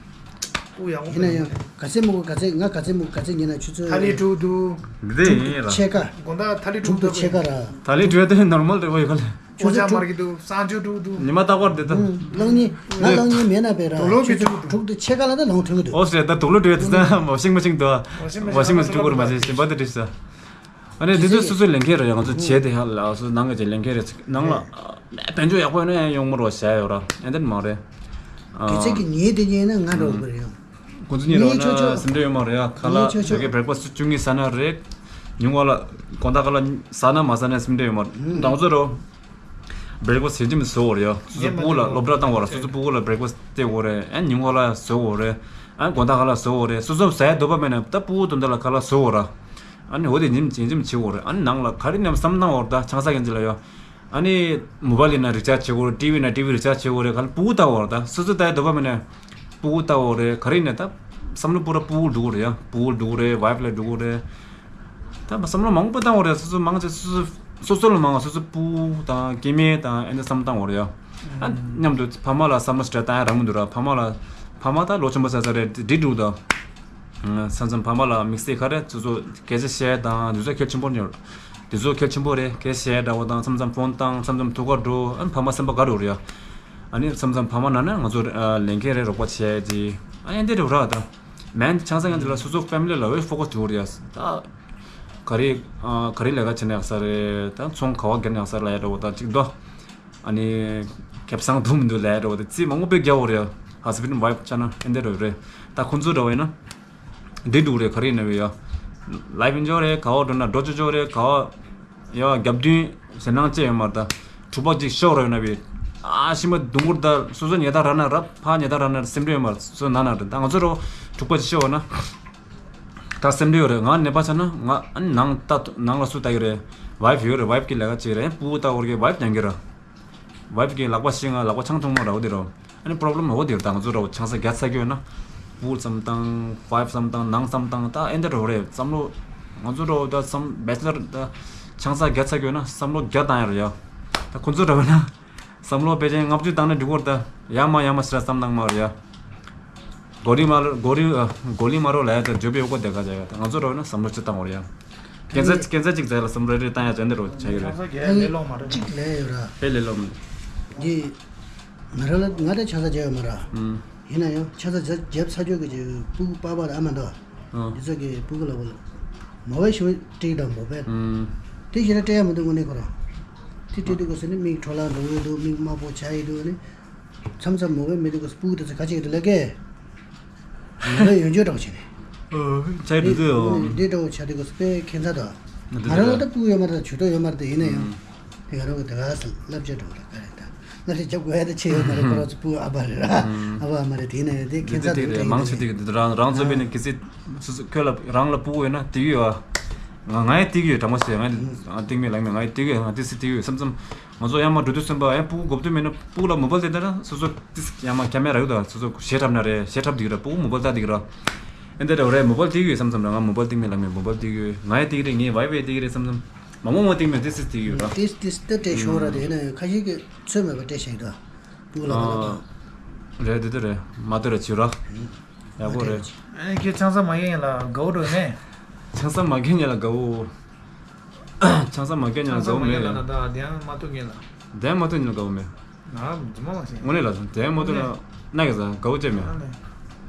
སྐུ་ཡག་པོ་ཡིན་ན་ཡང་ག་ཚད་མོ་ག་ཚད་ང་ག་ཚད་མོ་ག་ཚད་ཉལ་ན་ཆུ་ཚོད་ཐ་ལི་དྲུག་འདུག་འདི་ཡིན་ར། ཕྱེད་ཀ་དགོང་དག་ཐ་ལི་དྲུག་དྲུག་ཏུ་འདུག་ཕྱེད་ཀ་ར། ཐ་ལི་དྲུག་དེ་ནོར་མལ་རེད་བ་ཡོད་ག་ལ། སྤོ་ཆ་མར་གི་འདུག་སང་ཆུ་དྲུག་འདུག་ཉི་མ་རྟག་པར་འདི་ལྟ། ཨུམ། གློག་བརྙན་ང་གློག་བརྙན་མེད་ན་པས་ར། དུག་ལོག་གི་ཆུ་ཚོད་དྲུག་དྲུག་ཏུ་ཕྱེད་ཀ་ལ་ད་ལོང་ཐུང་གི་འདུག་ཨོ་ཟེར་ད་དུག་ལོག་འགྲོ་ཡ་དེ་ས་ཝ་ཤིང་མ་ཤིང་འདུག་ཝ་ཤིང་མ་ཤིང་འགྲོ་གི་ར་མ་ཤེས་ཤིང་པ་དེ་འདྲི་ས། ཨ་ནི་འདི་ཚོ་སོ་སོའི་ལས་འཁེལ་རེད། ང་ཚོ་བྱས་ཏེ་ཧ་ལ་སོ་ནང་གི་ལས་འཁེལ་རེད། ནང་ལ་དཔལ་འབྱོར་ཡག་པོ་ཡོད་ན་ཡང་ཡོང་མ་རོགས་བྱ་ཡོད་ར། ཨེ་འདྲ་མ་རེད། སྐད་ཆ་གི་ཉེས་དེ་ཉེས་ན་ང་འགྲོ་གི་རེད་ཡང་། ཁོང་ཚོ་གཉིས་རོགས་ན་སེམས་ཁྲལ་ཡོད་མ་རེད་ཡ། ཁ་ལག་ཉེས་ཆོག་ཆོག་བྱ་གི་བྷེ་རེག་ཕ་སི་བཅུ་གཉིས་ཟ་ན་རེད། ཉིན་གུང་ལ་དགོང་དག་ཁ་ལག་ཟ་ན་མ་ཟ་ན་སེམས་ཁྲལ་ཡོད་མ་རེད། ཨུམ། འདང་ཚོ་རོ། བྷེ་རེག་ཕ་སི་ཡིན་གཅིག་མིན་བཟོ་དགོས་རེད་ཡ། སོ་སོ་སྤུ་གུ་ལ་སློབ་གྲྭ་བཏང་དགོས་རེད། སོ་སོ་སྤུ་གུ་ལ་བྷེ་རེག་ཕ་སི་སྟེར་དགོས་རེད། ཨ་ཉིན་གུང་ལ་བཟོ་དགོས་རེད། ཨ་དགོང་དག་ཁ་ལག་བཟོ་དགོས་རེད། སོ་སོ་ཟ་ཡ་འདོད་པ་མེད་ན་ད་སྤུ་གུ་དོན་དག་ལ་ཁ་ལག་བཟོ་དགོས་ར། ཨ་ནི་འོ་དེ་ཉིན་ཉིན་ཅིག་བྱེད་དགོས་རེད། ཨ་ནི་ནང་ལ་ག་རེ་ནས་བསམ་བཏང་དགོས་རེད། ད་ཆང་ས་གན་ཅི་ལ་ཡོད། ཨ་ནི་མོ་བལ་ཡིན་ན་རི་ཅར་ཇི་བྱེད་དགོས་རེད། ཊི་ཝི་ན་ཊི་ཝི་རི་ཅར་ཇི་བྱེད་དགོས་རེད། ག་ལ་སྤུ་གུ་ལྟ་དགོས་རེད། ད་སོ་སོ་ལྟ་ཡ་འདོད་པ་མེད་ན་སྤུ་གུ་ལྟ་དགོས་རེད། ག་རེ་ཡིན་ན་ད་བསམ་བློ་པུ་ར་སྤུ་གུ་འགྲོ་གི་རེད་ཡ། སྤུ་གུ་འགྲོ་གི་རེད། ཝའེ་ཕི་ལ་འགྲོ་གི་རེད། ད་བསམ་བློ་མང་པོ་བཏང་བ་རེད། སོ་སོ་མང་ཆེ་སོ་སོ་སོ་སོ་ལ་མང་བ་སོ་སོ་སྤུ་གུ་དང་སྐྱེ་དམན་དང་ཨེ་འདྲ་བསམ་བཏང་བ་རེད་ཡ། ཨ་མཉམ་དུ་ཕ་མ་ལ་བསམ་བློ་ཞེ་དྲག་བཏང་ཡ་རག་མི་འདུག་ར། ཕ་མ་ལ་ཕ་མ་ད་ལོ་ཆེན་པོ་ཆགས་ཚར་རེད། འདི་འགྲིག་འདུག་ད། མཚམས་མཚམས་ཕ་མ་ལ་དམིགས་བསལ་ག་རེ་སོ་སོ་སྐད་ཆ་བཤད་དང་འདི་ཚོ་གལ་ཆེན་པོ་ཉོ། འདི་ཚོ་གལ་ཆེན་པོ་རེད། སྐད་ཆ་བཤད་འདྲ་བོ་དང་མཚམས་མཚམས་ཕོན་བཏང་མཚམས་མཚམས་ཐུག་ག་འགྲོ། ཨ་ཕ་མ་སེམས་པ་དགའ་འགྲོ་རེད་ཡ། ཨ་ནི་མཚམས་མཚམས་ཕ་མ་ན་ན་ང་ཚོ་ལས་འཁེལ་རེད། རོགས་པ་བྱས་ཏེ་ཨ་ཡན་དེ་རེད་ར། ད་མན་ཆང་ས་ཡང་དེ་ལ་སོ་སོ་ཕེ་མི་ལི་ལ་འོས་ཕོ་ཁ་ཐུག་རེད་ཡ། ད་ག་རེ་ག་རེ་ལས་ཀ་བྱེད་ན་ཡག་ས་རེད། ད་ཚོང་ག་བ་བརྒྱབ་ན་ཡག་ས་རེད་ལ་ཡ་འདྲ་བོ་ད་ཅིག་འདུག་ཨ་ནི་ཁེ་བཟང་འདུག་མི་འདུག་ལབ་རོགས་ད་རྩིས་མང་པོ་དཔེ་རྒྱག་འོ་རེད། ཧ་སི་བྷེན་ཌི་ཝའེ་ཕི་ཆ་ན་ཨེ་འདྲ་རོ་རེད། ད་ཁོང་ཚོ་འདྲ་བོ་ཡིན་ན་འདི་འདུག་རེད། ག་རེ་ཡིན་ན་བས་ཡ། ལའིབ་ཨིན་ཇོ་རེད། ག་བ་འགྲོ་ན་འགྲོ་ཅོ་ཅོ་རེད། ག་བ་ཡ་རྒྱབ་མདུན་ཟེར་སྣང་བཅས་ཡོད་མ་རེད། ད་དྲུག་པ་གཅིག་ཤོག་རོ་ཡིན་ན་བས་ཨ་ཤི་མ་རྡུང་གུར་ད་སོ་སོ་ཉེ་ད་ར་ན་ར་ཕ་ཉེ་ད་ར་ན་སེམས་ཁྲལ་ཡོད་མ་རེད། སོ་སོ་ན་ན་རེད། ད་ང་ཚོ་རོ་དྲུག་པ་གཅིག་ཤོག་ཡོད་ན་ད་སེམས་ཁྲལ་ཡོད་རེད། ང་ནད་པ་ཆ་ན་ང་ཨ་ནི་ནང་ལྟ་ནང་ལ་སུ་ལྟ་གི་རེད། ཝའེ་ཕི་ཡོད་རེད། ཝའེ་ཕི་གི་ལས་ཀ་བྱེད་རེད། སྤུ་གུ་ལྟ་བོར་གི་ཝའེ་ཕི་ཉན་གི་རེད། ཝའེ་ཕི་གི་ལག་པ་ཤིང་ང་ལག་པ་ཆང་འཐུང་མ་ར་འོ་དེ་རོ། ཨ་ནི་པོ་རོབ་ལེམ་འོ་དེ་རོ། ད་ང་ཚོ་རོ་ཆང་ས་རྒྱ་ཚ་གི་ཡོད་ན་སྤུ་གུ་བསམ་སྟངས་ཝའེ་ཕི་བསམ་སྟངས་ནང་བསམ་སྟངས་ད་ཨེ་འདྲ་རོ་རེད། བསམ་བློ་ང་ཚོ་རོ་ད་བསམ་བེ་ཆེ་ལར་ད་ཆང་ས་རྒྱ་ཚ་གི་ཡོད་ན་བསམ་བློ་རྒྱ་བཏང་ཡ་རོ་ཡ། ད་ཁོ་ཚོ་རོ་ཡོད་ན། བསམ་བློ་དཔེ་ཅན་ལྔ་བཅུ་བཏང་ནས་འགྲིག་གོ་རེད། ད་ཡ་མ་ཡ་མ་ཟེར་བསམ་བཏང་མ་རེད་ཡ། གོ་རི་མ་རོ་གོ་རི་ཨ་གོ་ལི་མ་རོ་ལ་ཡ་ད་འཇོ་བའི་འོག་གོ་དེ་ག་བྱ་ཡ། ད་ང་ཚོ་རོ་ན་བསམ་བློ་ཅི་བཏང་བ་རེད་ཡ། སྐད་ཆ་སྐད་ཆ་གཅིག་ཟེར་ལ་བསམ་བློ་རེ་རེ་བཏང་ཡ་ཅན་དེ་རོ་བྱ་ཡོད་རེད། ལས་སླ་མ་རེད། གཅིག་ལས་ཡོད་ར། དཔེ་ལས་སླ་མ་རེད། འདི་ང་རང་ལ་ང་ད་ཆ་ས་བྱ་ཡོད་མ་ར། ཨུམ། ཡིན་ན་ཡང་ཆ་ས་བྱ་བྱ་ས་ཆོག་གི་ཅིག་སྤུ་གུ་པ་པ་དང་ཨ་མ་འདུག་ཨ། འདི་ཚོ་གི་སྤུ་གུ་ལ་བོ་ལ་མོ་བའི་ཞུ་ཏྲིག་དང་མོ་བའི་ཨུམ། དེ་ཞེ་ན་སྤྲད་ཡ་མི་འདུག་དངོས་གནས་ཁོ་རང་། དེ་སྤྲད་དུས་ག་ཟེར་ནི་མིག་འཕྲོ་བརླག་འགྲོ་གི་འདུག་མིག་དམར་པོ་ཆགས་ཡི་འདུག་ནི། མཚམས་མཚམས་མོ་བའི་མི་འདུག་ག་སྤུ་གུ་དེ་ཚོ་ག་ཅིག་འདུག་ལ་ཀེ། ང་ལ་ཡོན་ཆབ་འདྲ་བོ་བྱས་ནས། ཨོ། ཆ་འདི་འདི་ཡོད། འདི་འདྲ་བོ་ཆ་འདི་གོ་སྤེ་ཁྱད་མཚར་དང་། འདི་ང་རང་ལ་ད་ཕྲུ་གུ་ཡོད་མ་རེད། ཇུས་གཏོགས་ཡོད་མ་རེད། ཡིན་ན་ཡང་། ཨུམ། དེ་ག་རང་གི་དེ་ག་ས་བསླབ་བྱ་འདྲ་བོ་རེད། ག་རེ་ད། ང་ཚོས་རྒྱབ་དགོས་ཡ་ད་ཆེ་ཡོད་མ་རེད། ཁོ་རང་ཚོ་ཕྲུ་གུ་ཨ་ཕ་རེད་ར། ཨུམ། ཨ་ཕ་ཨ་མ་རེད། དེ་ཡིན་ན་ཡང་དེ་ཁྱད་མཚར་འདི་འདུག་དེ་རེད། མང་ཆེ་དེ་གི་འདི་རང་རང་ཚོ་བས་ནི་གི་སྲིད། སོ་སོ་ཁྱོད་ལ་རང་ལ་ཕྲུ་གུ་ཡོད་ན་དེ་གི་ཡོད་ཨ། ང་ང་ཡི་དེ་གི་ཡོད། དྲང་མོ་བཤད། ང་ཡི་སྟེང་མའི་ལག་མའི་ང་ཡི་དེ་གི་ཡོད། ང་དེ་སྲིད་དེ་གི་ཡོད་བསམ་བསམ། ང་ཚོ་ཡང་མ་འགྲོ་དུས་ཙམ་པ་ཡང་ཕྲུ་གུ་དགོས་དུས་མེད་ན་ཕྲུ་གུ་ལ་མོ་བལ་དེ་ལྟ་ན་སོ་སོ་ཏིས་ཡང་མ་ཁྱ་མེད་ར་ཡོད་ད། སོ་སོ་གཞས་འཁྲབ་ན་རེད། གཞས་འཁྲབ་འདི་གི་ར་ཕྲུ་གུ་མོ་བལ་ལྟ་འདི་གི་ར། ཨེ་འདི་འདྲ་རེད། མོ་བལ་དེ་གི་ཡོད་བསམ་བསམ་ར། ང་མོ་བལ་སྟེང་མའི་ལག་མའི་མོ་བལ་དེ་གི་ཡོད། ང་ཡི་དེ་གི་རེད། ངའི་ཝའི་ཕའི་དེ་གི་རེད་བསམ་བསམ། མ་མོ་མོ་སྟེང་མའི་དེ་སྲིད་དེ་གི་ཡོད་ར། ཏིས་ཏིས་ཏི་སྤྲད་ཤོག་ར། དེ་ཡིན་ན་ཡང་ཁ་ཤས་ཀྱི་ཚོད་མེད་པ་སྤྲད་ཤེས་ད། ཕྲུ་གུ་ལ་ག་ལ་ད། རེད་དེ་དེ་རེད། མ་ལྟོས་ར་བྱེད་ར། ཡག་པོ་རེད། ཨ་ནི་ཁྱེད་ཆང་ས་མ་ཡིན་ལ་དགའ་བོ་འགྲོ་ནས། ཆང་ས་མ་གན་ཉལ་ལ་དགའ་བོ། ཆང་ས་མ་གན་ཉལ་ལ་དགའ་བོ་མེད། ཆང་ས་མ་གན་ལ་ད་དེ་ཡང་མ་ཐུག་ཉལ་ལ། དེ་ཡང་མ་ཐུག་ཉལ་ལ་དགའ་བོ་མེད། ང་རྫུན་མ་མ་ཤེས། དངོས་གནས་ལ་དེ་ཡང་མ་ཐུག་ན་ན་གི་ཟ་དགའ་བོ་ཅེ་མེད། ཨ་ནི།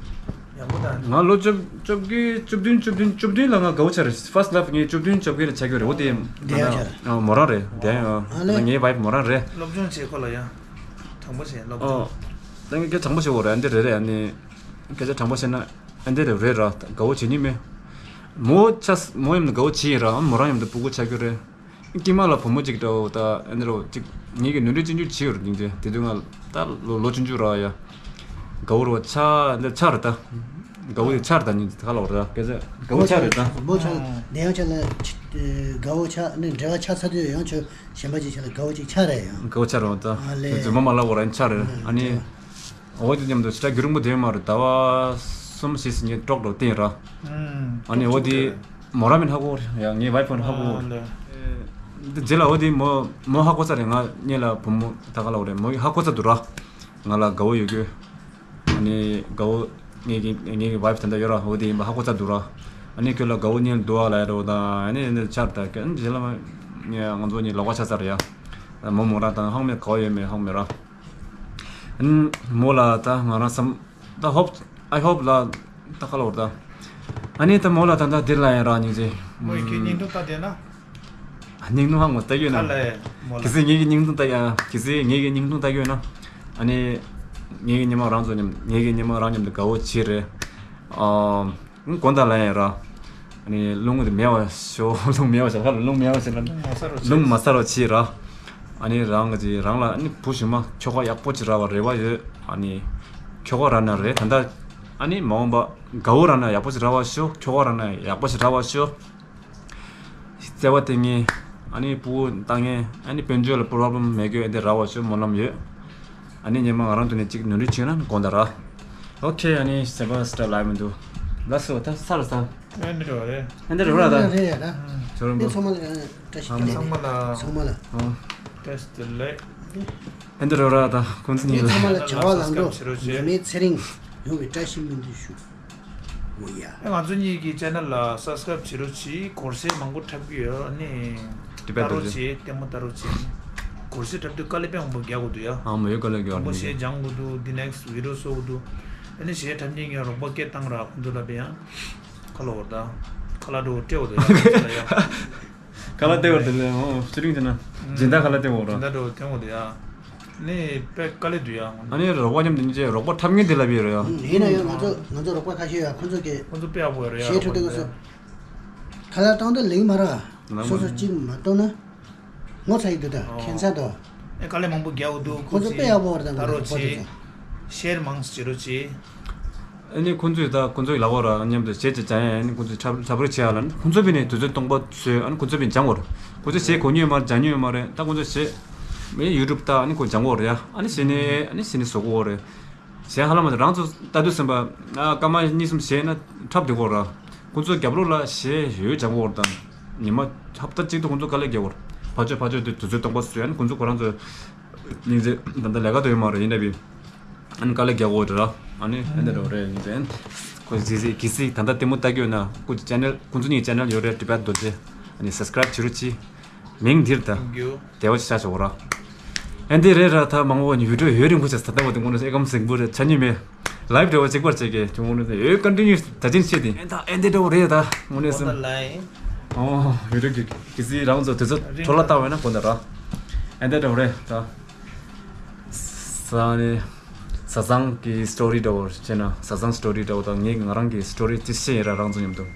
ཡག་པོ་ད། ང་ལོ་བཅོ་བཅོ་བརྒྱད་བཅུ་བདུན་བཅུ་བདུན་བཅུ་བདུན་ལ་ང་དགའ་བོ་ཆགས་རེད། ཧྥ་སི་ཊི་ལབ་ངས་བཅུ་བདུན་བཅོ་བརྒྱད་ལ་ཆགས་ཀྱི་རེད། འོ་དེ་དེ་ཡང་ཆགས་རེད། མོ་རང་རེད། དེ་ཡང་ཨ་ལེ། ངའི་ཝའི་ཕི་མོ་རང་རེད། སློབ་སྦྱོང་བྱེད་ཁོ་ལ་ཡ། དྲང་པོ་བྱེད་སློབ་ཨོ། སྦྱོང་། ད་ངས་སྐད་དྲང་པོ་བྱེད་དགོས་རེད། ཨ་འདི་རེད་རེད། ཨ་ནི། སྐད་ཆ་དྲང་པོ་བཤད་ན་ཨ་འདི་རེད་རེད་ར། དགའ་བོ་བྱེད་ཉིན་མེད། མོ་ཆ་མོ་ཡིན་ན་དགའ་བོ་བྱེད་ཡིན་ར། མོ་རང་ཡིན་ན་ཕྲུ་གུ་ཆགས་རྒྱུ་རེད། ཀྱེ་མ་ལ་བུ་མོ་གཅིག་འདྲ་བོ་ད་ཨ་འདི་རོ་གཅིག་ངེད་ཀྱི་ནོར་འཁྲུལ་ཆུང་ཆུང་བྱེད་ཡོད་རེད། དེ་དུས་ང་ད་ལོ་ལོ་ཆུང་ཆུང་ར་ཡ། དགའ་བོ་རོ་ཆ་འདི་ཆ་རེད་ད། དགའ་བོ་ཡི་ཆ་རེད་ད། ཉིན་ད་ལོ་ར་སྐད་ཆ་དགའ་བོ་ཆ་རེད་ད། བུ་མོ་ཆ་འདི་ཡང་ཆ་ལ་དགའ་བོ་ཆ་ནི་འབྲེལ་བ་ཆ་ཚ་དུས་ཡང་ཆོས། གཞན་པ་ཅིག་ཆ་ལ་དགའ་བོ་ཅིག་ཆགས་རེད་ཡང་། དགའ་བོ་ཆགས་རེད་བ་ད། ཨ་ལེ། རྫུན་མ་མ་ལབ་དགོས་ར། ཡང་ཆགས་རེད། ཨ་ནི། འོ་དེ་མཉམ་དུ་ཞེ་དྲག་རྒྱུན་རིང་པོ་བསྡད་མ་རེད། ཟླ་བ་གསུམ་བཞི་ཟིན་ཉིན་ཀྲོག་ཀྲོག་བསྟན་ར། ཨ་ནི་འོ་དེ་མོ་རང་མིན་ཧ་གོ་རེད་ཡ། ངའི་ཝའི་ཕི་ཧ་གོ་རེད། ཨ་ལེ། འདི་རྗེས་ལ་འོ་དེ་མོ་མོ་ཧ་གོ་ཚར་རེད། ང་གཉིས་ལ་བུ་མོ་ད་ག་ལབ་དགོས་རེད། མོ་ཧ་གོ་ཚར་འདུག་ར། ང་ལ་དགའ་བོ་ཡོད་རྒྱུ། ཨ་ནི་དགའ་བོ་ངེད་ཀྱི་ངེད་ཀྱི་ཝའི་ཕི་ད་ལྟ་ཡོད་ར། འོ་དེ་ཡིན་པ་ཧ་གོ་ཚར་འདུག་ར། ཨ་ནི་ཁྱོད་ལ་དགའ་བོ་གཉིས་འདུག་ཨ་ལབ་ཡ་འདྲ་བོ་དང་། ཨ་ནི་ཨ་ནི་ཆར་ད་ཁྱོད་རྗེས་ལ་མ་ང་ཚོ་གཉིས་ལོག་པ་ཆགས་ཚར་ཡ། མོ་མོ་རང་དང་ཧང་མེད་ག་བ་ཡོད་མེད་ཧང་མེད་ར། ཨ་ནི་མོ་ལ་ད་ང་རང་བསམ་ད་ཧོབ་ཨའི་ཧོབ་ལ་ད་ག་ལབ་དགོས་རེད་ད། ཨ་ནི་ད་མོ་ལ་ད་ད་འདིར་ལ་ཡ་ར་སྙིང་རྗེ། མོ་ཡི་ཁྱོད་སྙིང་སྟོབས་ད་བསྡད་ན། སྙིང་སྟོབས་ཧ་མོ་ལྟ་གི་ཡོད་ན། ཁ་ལས་མོ་ལ། གལ་སྲིད་ངེད་ཀྱི་སྙིང་སྟོབས་ལྟ་ཡ། གལ་སྲིད་ངེད་ཀྱི་སྙིང་སྟོབས་ལྟ་གི་ཡོད་ན། ཨ་ནི། ངེད་ཀྱི་ཉི་མ་རང་ཚོ་མཉམ་ངེད་ཀྱི་ཉི་མ་རང་མཉམ་དུ་དགའ་བོ་བྱེད་རེད། ཨ། དགོང་དག་ལ་ཡ་ར། ཨ་ནི་རླུང་དེ་མེད་པ་ཤོག་རླུང་མེད་པ་ཤོག་ཧ་ལ་རླུང་མེད་པ་ཞིག་ལ། རླུང་མ་ཟ་རོགས་བྱེད། རླུང་མ་ཟ་རོགས་བྱེད་ར། ཨ་ནི་རང་གི་རང་ལ་ཨ་ནི་བུ་གཞོན་མ་ཁྱོ་ག་ཡག་པོ་ཅིག་རག་པ་རེ་བ་ཡོད། ཨ་ནི། ཁྱོ་ག་རག་ན་རེད་ད་ལྟ། ཨ་ནི་མ་འོངས་པ་དགའ་བོ་རག་ན་ཡག་པོ་ཅིག་རག་པ་ཤོག་ཁྱོ་ག་རག་ན་ཡག་པོ་ཅིག་རག་པ་ཤོག་བརྩེ་བ་དེ་ངས་ཨ་ནི་ཕྲུ་གུ་ལྟ་མཁན་ཨ་ནི་དཔལ་འབྱོར་ལ་པོ་རོབ་ལེམ་མེད་མཁན་འདི་རག་པ་ཤོག་སྨོན་ལམ་ཡོད། ཨ་ནི་ཉི་མ་ང་རང་དུ་ནས་གཅིག་ནོར་འཁྲུལ་བྱུང་ན་དགོངས་དག་ར། ཨོ་ཁེ། ཨ་ནི་བརྩེ་བ་སི་ཊར་ལ་མི་འདུག་ལགས་སོ། ད་ས་ལ་ས། ཨེ་འདི་འདྲ་བ་རེད། ཨེ་འདི་འདྲ་བ་ར་ད། རེད་ཡ་ད། ཚོ་རིམ་པ། ཚང་མ་ལ་བཀྲ་ཤིས་བདེ་ལེགས། ཚང་མ་ལ། ཚང་མ་ལ། ཨོ། བཀྲ་ཤིས་བདེ་ལེགས། ཨེ་འདི་འདྲ་བ་ར་ད། ཁོང་ཚོ་གཉིས་ལ། ཚང་མ་ལ་བྱ་བ་ལམ་འགྲོ། ཉི་མའི་ཚེ་རིང་ཡོང་བའི་བཀྲ་ཤིས་སྨོན་འདུན་ཞུ། འོ་ཡ། ཨེ་ང་ཚོ་གཉིས་ཀྱི་ཆེ་ནལ་ལ་སབ་སི་ཀ་རབ་བྱེད་རོགས་གྱིས། སྒོར་གཞས་མང་པོ་འཁྲབ་ཀྱི་ཡོད། ཨ་ནི་དེ་བས་ལྟ་རོགས་བྱེད། ལྟད་མོ་ལྟ་རོགས་བྱེད། སྒོར་གཞས་འཁྲབ་དུས་དཀའ་ལས་དཔེ་མང་པོ་རྒྱག་དགོས་འདུག་ཡ། ཨ་མ་ཡོད། དཀའ་ལས་རྒྱག་དང་པོ་གཞས་སྦྱང་དགོས་འདུག་དེ་ནེག་སི་ཊི་བི་ཌི་ཡོ་བཟོ་དགོས་འདུག་ཨ་ནི་གཞས་འཁྲབ་མཁན་གྱིས་རོགས་པ་སྐད་བཏང་ར། ཁོང་ཚོ་ལ་དཔེ་ཡང་ཁ་ལོ་བར་ད་ཁ་ལག་འགྲོ་སྤྲད་དགོས་འདུག་ཡ། ཁ་ལག་སྟེར་བར་དེ་ལས་འོ་ཚེ་རིང་དེ་ན་སྦྱིན་བདག་ཁ་ལག་སྟེར་བར་ར། སྦྱིན་བདག་འགྲོ་སྟེར་དགོས་འདུག་ཡ། ནི་དཔེ་དཀའ་ལས་འདུག་ཡ། ཨ་ནི་རོགས་པ་མཉམ་དུ་ཉིན་བྱེད་རོགས་པ་འཁྲབ་མཁན་དེ་ལ་བས་རེད་ཡ། ཡིན་ན་ཡང་ང་ཚོ་ང་ཚོ་རོགས་པ་ཁ་ཤས་ཡོད། ཁོང་ཚོ་གི་ཁོང་ཚོ་དཔེ་ཡག་པོ་རེད་ཡ། གཞས་འཁྲབ་དུས་སྐབས་སུ་ཁ་ལག་བཏང་དུས་ལེགས་མ་རེད། ལེགས་མ་སོ་སོ་རེད། ཅིག་མ་གཏོང་ན་ངོ་ཚ་ཡི་འདུག་ད། ཨོ། ཁྱད་མཚར་དོ། ཨེ་དཀའ་ལས་མང་པོ་རྒྱག་དགོས་འདུག་ཁོང་ཚོ་དཔེ་ཡག་པོ་རེད། ད་ད་རོགས་ཁོང་ཚོ་བྱེད། ཤེར་མང་ཙམ་བྱེད་རོགས་བྱེད། ཨ་ནི་ཁོང་ཚོས་ད་ཁོང་ཚོའི་ལག་པ་ར་མཉམ་དུ་བྱས་ཅིག་སྦྱང་ཡ། ཨ་ནི་ཁོང་ཚོས་འཁྲབ་འཁྲབ་རོགས་བྱེད་ཡ་ལ་ནི་ཁོང་ཚོ་བས་ནས་དུས་ཚོད་སྟོང་པ་བཟོས། ཨ་ནི་ཁོང་ཚོ་བས་སྦྱང་དགོས་རེད། ཁོང་ཚོས་བྱས་གོ་མྱོང་ཡོད་མ་རེད། སྦྱང་མྱོང་ཡོད་མ་རེད། ད་ཁོང་ཚོས་བྱས་མི་ཡུ་ཊུབ་ལྟ། ཨ་ནི་ཁོ་སྦྱང་དགོས་རེད་ཡ། ཨ་ནི་བྱས་ནས་ཨ་ནི་བྱས་ནས་བཟོ་དགོས་རེད། གཞས་ཧ་ལམ་རང་ཚོ་ལྟ་དུས་ཙམ་པ་ཨ་སྐར་མ་གཉིས་གསུམ་བྱས་ན་འཁྲབ་བསྡད་དགོས་ར། ཁོང་ཚོ་རྒྱབ་ལོགས་ལ་གཞས་ཡོད་སྦྱང་དགོས་རེད། ད་ཉི་མ་ཧབ་ཏ་གཅིག་ཏུ་ཁོང་ཚོ་དཀའ་ལས་རྒྱག་དགོས་རེད། ཕར་ཕྱོགས་ཕར་ཕྱོགས་དེ་དུས་ཚོད་སྟོང་པ་བཟོས། ཨ་ནི་ཁོང་ཚོ་ཁོ་རང་ཚོ་སྙིང་རྗེ་ད་ལྟ་ལས་ཀ་དེ་ཡོད་མ་རེད། ཡིན་ན་བས། ཨ་ནི་དཀའ་ལས་རྒྱག་དགོས་རེད་ར། ཨ་ནི་ཨེ་འདི་འདྲ་བོ་རེད། ཡིན་ཙང་ཁོ་གཟིགས་གཟིགས་གཟིགས་ད་ལྟ་ལྟད་མོ་ལྟ་གི་ཡོད་ན་ཁོ་ཅེ་ནལ་ཁོང་ཚོ་གཉིས་ཅེ་ནལ་ཡོད་རེད། ཊི་བེཊ་རྡོ་རྗེ། ཨ་ནི་སབ་སི་ཀ་རབ་བྱེད་རོགས་གྱིས། མིང་འདིར་ད། Thank you། བདེ་བ་ཅིག་ཆགས་ཆོག་ར། ཨེ་འདི་རེད་ར། ད་མང་པོ་ནི་བི་ཌི་ཡོ་ཡོད་རིང་པོ་ཆགས་ས། ད་བ་དེ་དངོས་གནས་ཨེ་ཀམ་སིང་པོ་རེད། ཆ་མཉམ་མེད། ལའིབ་འདྲ་བོ་གཅིག་པར་བྱེད་ཀྱི་བྱུང་། དངོས་གནས་ཡོད་ཀོན་ཊི་ནིའུ་ད་ཅིན་བྱེད་དེ། ཨེ་ད་ཨེ་འདི་འདྲ་བོ་རེད་ད། དངོས་གནས་སེམས། ཨོ་བི་ཌི་ཡོ་གི་གི་སི་རང་ཚོ་དུས་ཚོད་འཕྲོ་བརླག་བཏང་བས་ན་དགོངས་དག་ར། ཨེ་འདི་འདྲ་བོ་རེད་ད། ས་ནི། བཟའ་ཚང་གི་སི་ཊོ་རི་འདྲ་བོ་བྱས་ན། བཟའ་ཚང་སི་ཊོ་རི་འདྲ་བོ་དང་ངས་ང་རང་གི་སི་ཊོ་རི་ཅིག་བཤད་ཡིན་ར། རང་ཚོ་མཉམ་དུ།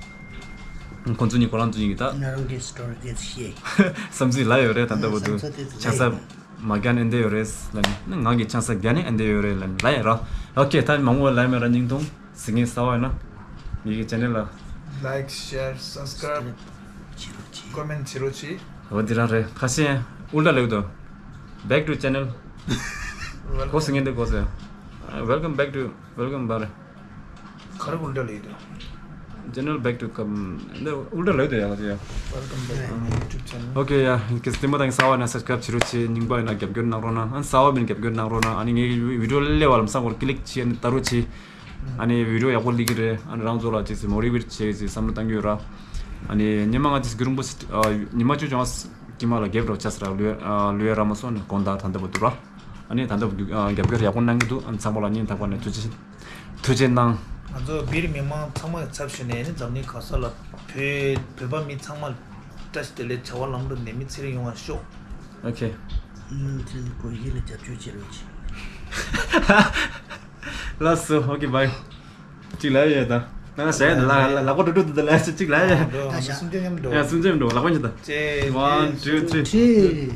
ཁོང་ཚོ་གཉིས་ཁོ་རང་ཚོ་གཉིས་ཀྱིས་ད་ང་རང་གི་སི་ཊོ་རི་དེ་བཤད། བསམ་ཚུལ་ལ་ཡོད་རེད། ད་ལྟ་བར་དུ་བསམ་ཚུལ་དེ་ཆང་ས་ལ་ཡོད། མ་བརྒྱབ་ན་ཨེ་འདྲ་ཡོད་རེད་ལབ་ནས། ང་གི་ཆང་ས་བརྒྱབ་ན་ཨེ་འདྲ་ཡོད་རེད་ལབ་ནས་ལབ་ཡིན་ར། ཨོ་ཁེ། ད་མང་པོ་ལབ་མེད་ར། སྙིང་ཐུང་། ཟིང་ངེ་ས་བ་ཡིན་ན། ངེད་ཀྱི་ཅེ་ནལ་ལ། Like, share, subscribe, comment བྱེད་རོགས་གྱིས། འོ་འདི་རང་རེད། ཁ་ཤས་ཨུལ་ཏྲ་ལེགས་དོ། Back to channel. གོ་སི་ངེ་འདི་གོ་སི། Welcome back to, welcome back. ག་རེ་ཨུལ་ཏྲ་ལེགས་དོ། Channel back to come. འདི་ཨུལ་ཏྲ་ལེགས་དོ་ཡ་ཡ། Welcome back to my YouTube channel. ཨོ་ཁེ་ཡ། ཀི་སི་ཏི་མ་དང་ས་བ་ན་སབ་སི་ཀ་རབ་བྱེད་རོགས་གྱིས། རྙིང་པ་ཡིན་ན་རྒྱབ་སྐྱོར་གནང་རོགས་གནང་། ཨ་ནི་གསར་པ་མིན་རྒྱབ་སྐྱོར་གནང་རོགས་གནང་། ཨ་ནི་ངའི་བི་ཌི་ཡོ་སླེབས་པ་ལམ་སང་སྐོར་ཀི་ལིག་བྱས་ནས་ལྟ་རོགས་གྱིས། ཨ་ནི་བི་ཌི་ཡོ་ཡག་པོ་སླེབས་ཀྱི་རེད། ཨ་ནི་རང་ཚོ་ལ་ཅིག་སི་མོ་ཊི་ཝེཊ་བྱེད་ཅིག་བསམ་བློ་བཏང་གི་ཡོད་ར། ཨ་ནི་ཉི་མ་ང་ཅིག་གུ་རུང་པོ་སི་ཨ་ཉི་མ་བཅུ་བྱུང་བ་ཀི་མ་ལ་གེབ་རོགས་ཆགས་སི་ར། ལུས་ཨ་ལུས་ར་མ་སོང་ནས་དགོང་དག་ད་ལྟ་བར་དུ་ར། ཨ་ནི་ད་ལྟ་བར་དུ་ཨ་རྒྱབ་སྐྱོར་ཡག་པོ་གནང་གི་འདུག་ཨ་ནི་ཚང་མ་ལ་སྙིང་ཐག་པ་ནས་ཐུགས་རྗེ་ཆེ། ཐུགས་རྗེ་གནང་། ང་ཚོ་བིར་མི་མང་ཚང་མ་གི་ཚབ་ཞུས་ནས་ནི་འཛམ་གླིང་ག་ས་ལ་བོད་བོད་པ་མི་ཚང་མ་ལ་བཀྲ་ཤིས་བདེ་ལེགས། བྱ་བ་ལམ་དུ་ནད་མེད་ཚེ་རིང་ཡོང་བར་ཤོག་ཨོ་ཁེ། ཨུམ། ཚེ་རིང་བོད་ཡིག་ལ་རྒྱབ་སྐྱོར་བྱེད་རོགས་གྱིས། ལགས་སོ། ཨོ་ཁེ། བྷའི། གཅིག་ལབ་ཡོད་ད། ང་ཞལ་ལ་ལ་ལ་ལག་པ་འགྲོ་འགྲོ་འདུག་ད་ལབ་ཡོད། གཅིག་ལབ་ཡོད། ད་ཞག་སུམ་ཅུ་མཉམ་འགྲོ། ཡ་སུམ་ཅུ་མཉམ་འགྲོ། ལག་པ་འགྲོ་ད། ཅེ། One, two, three.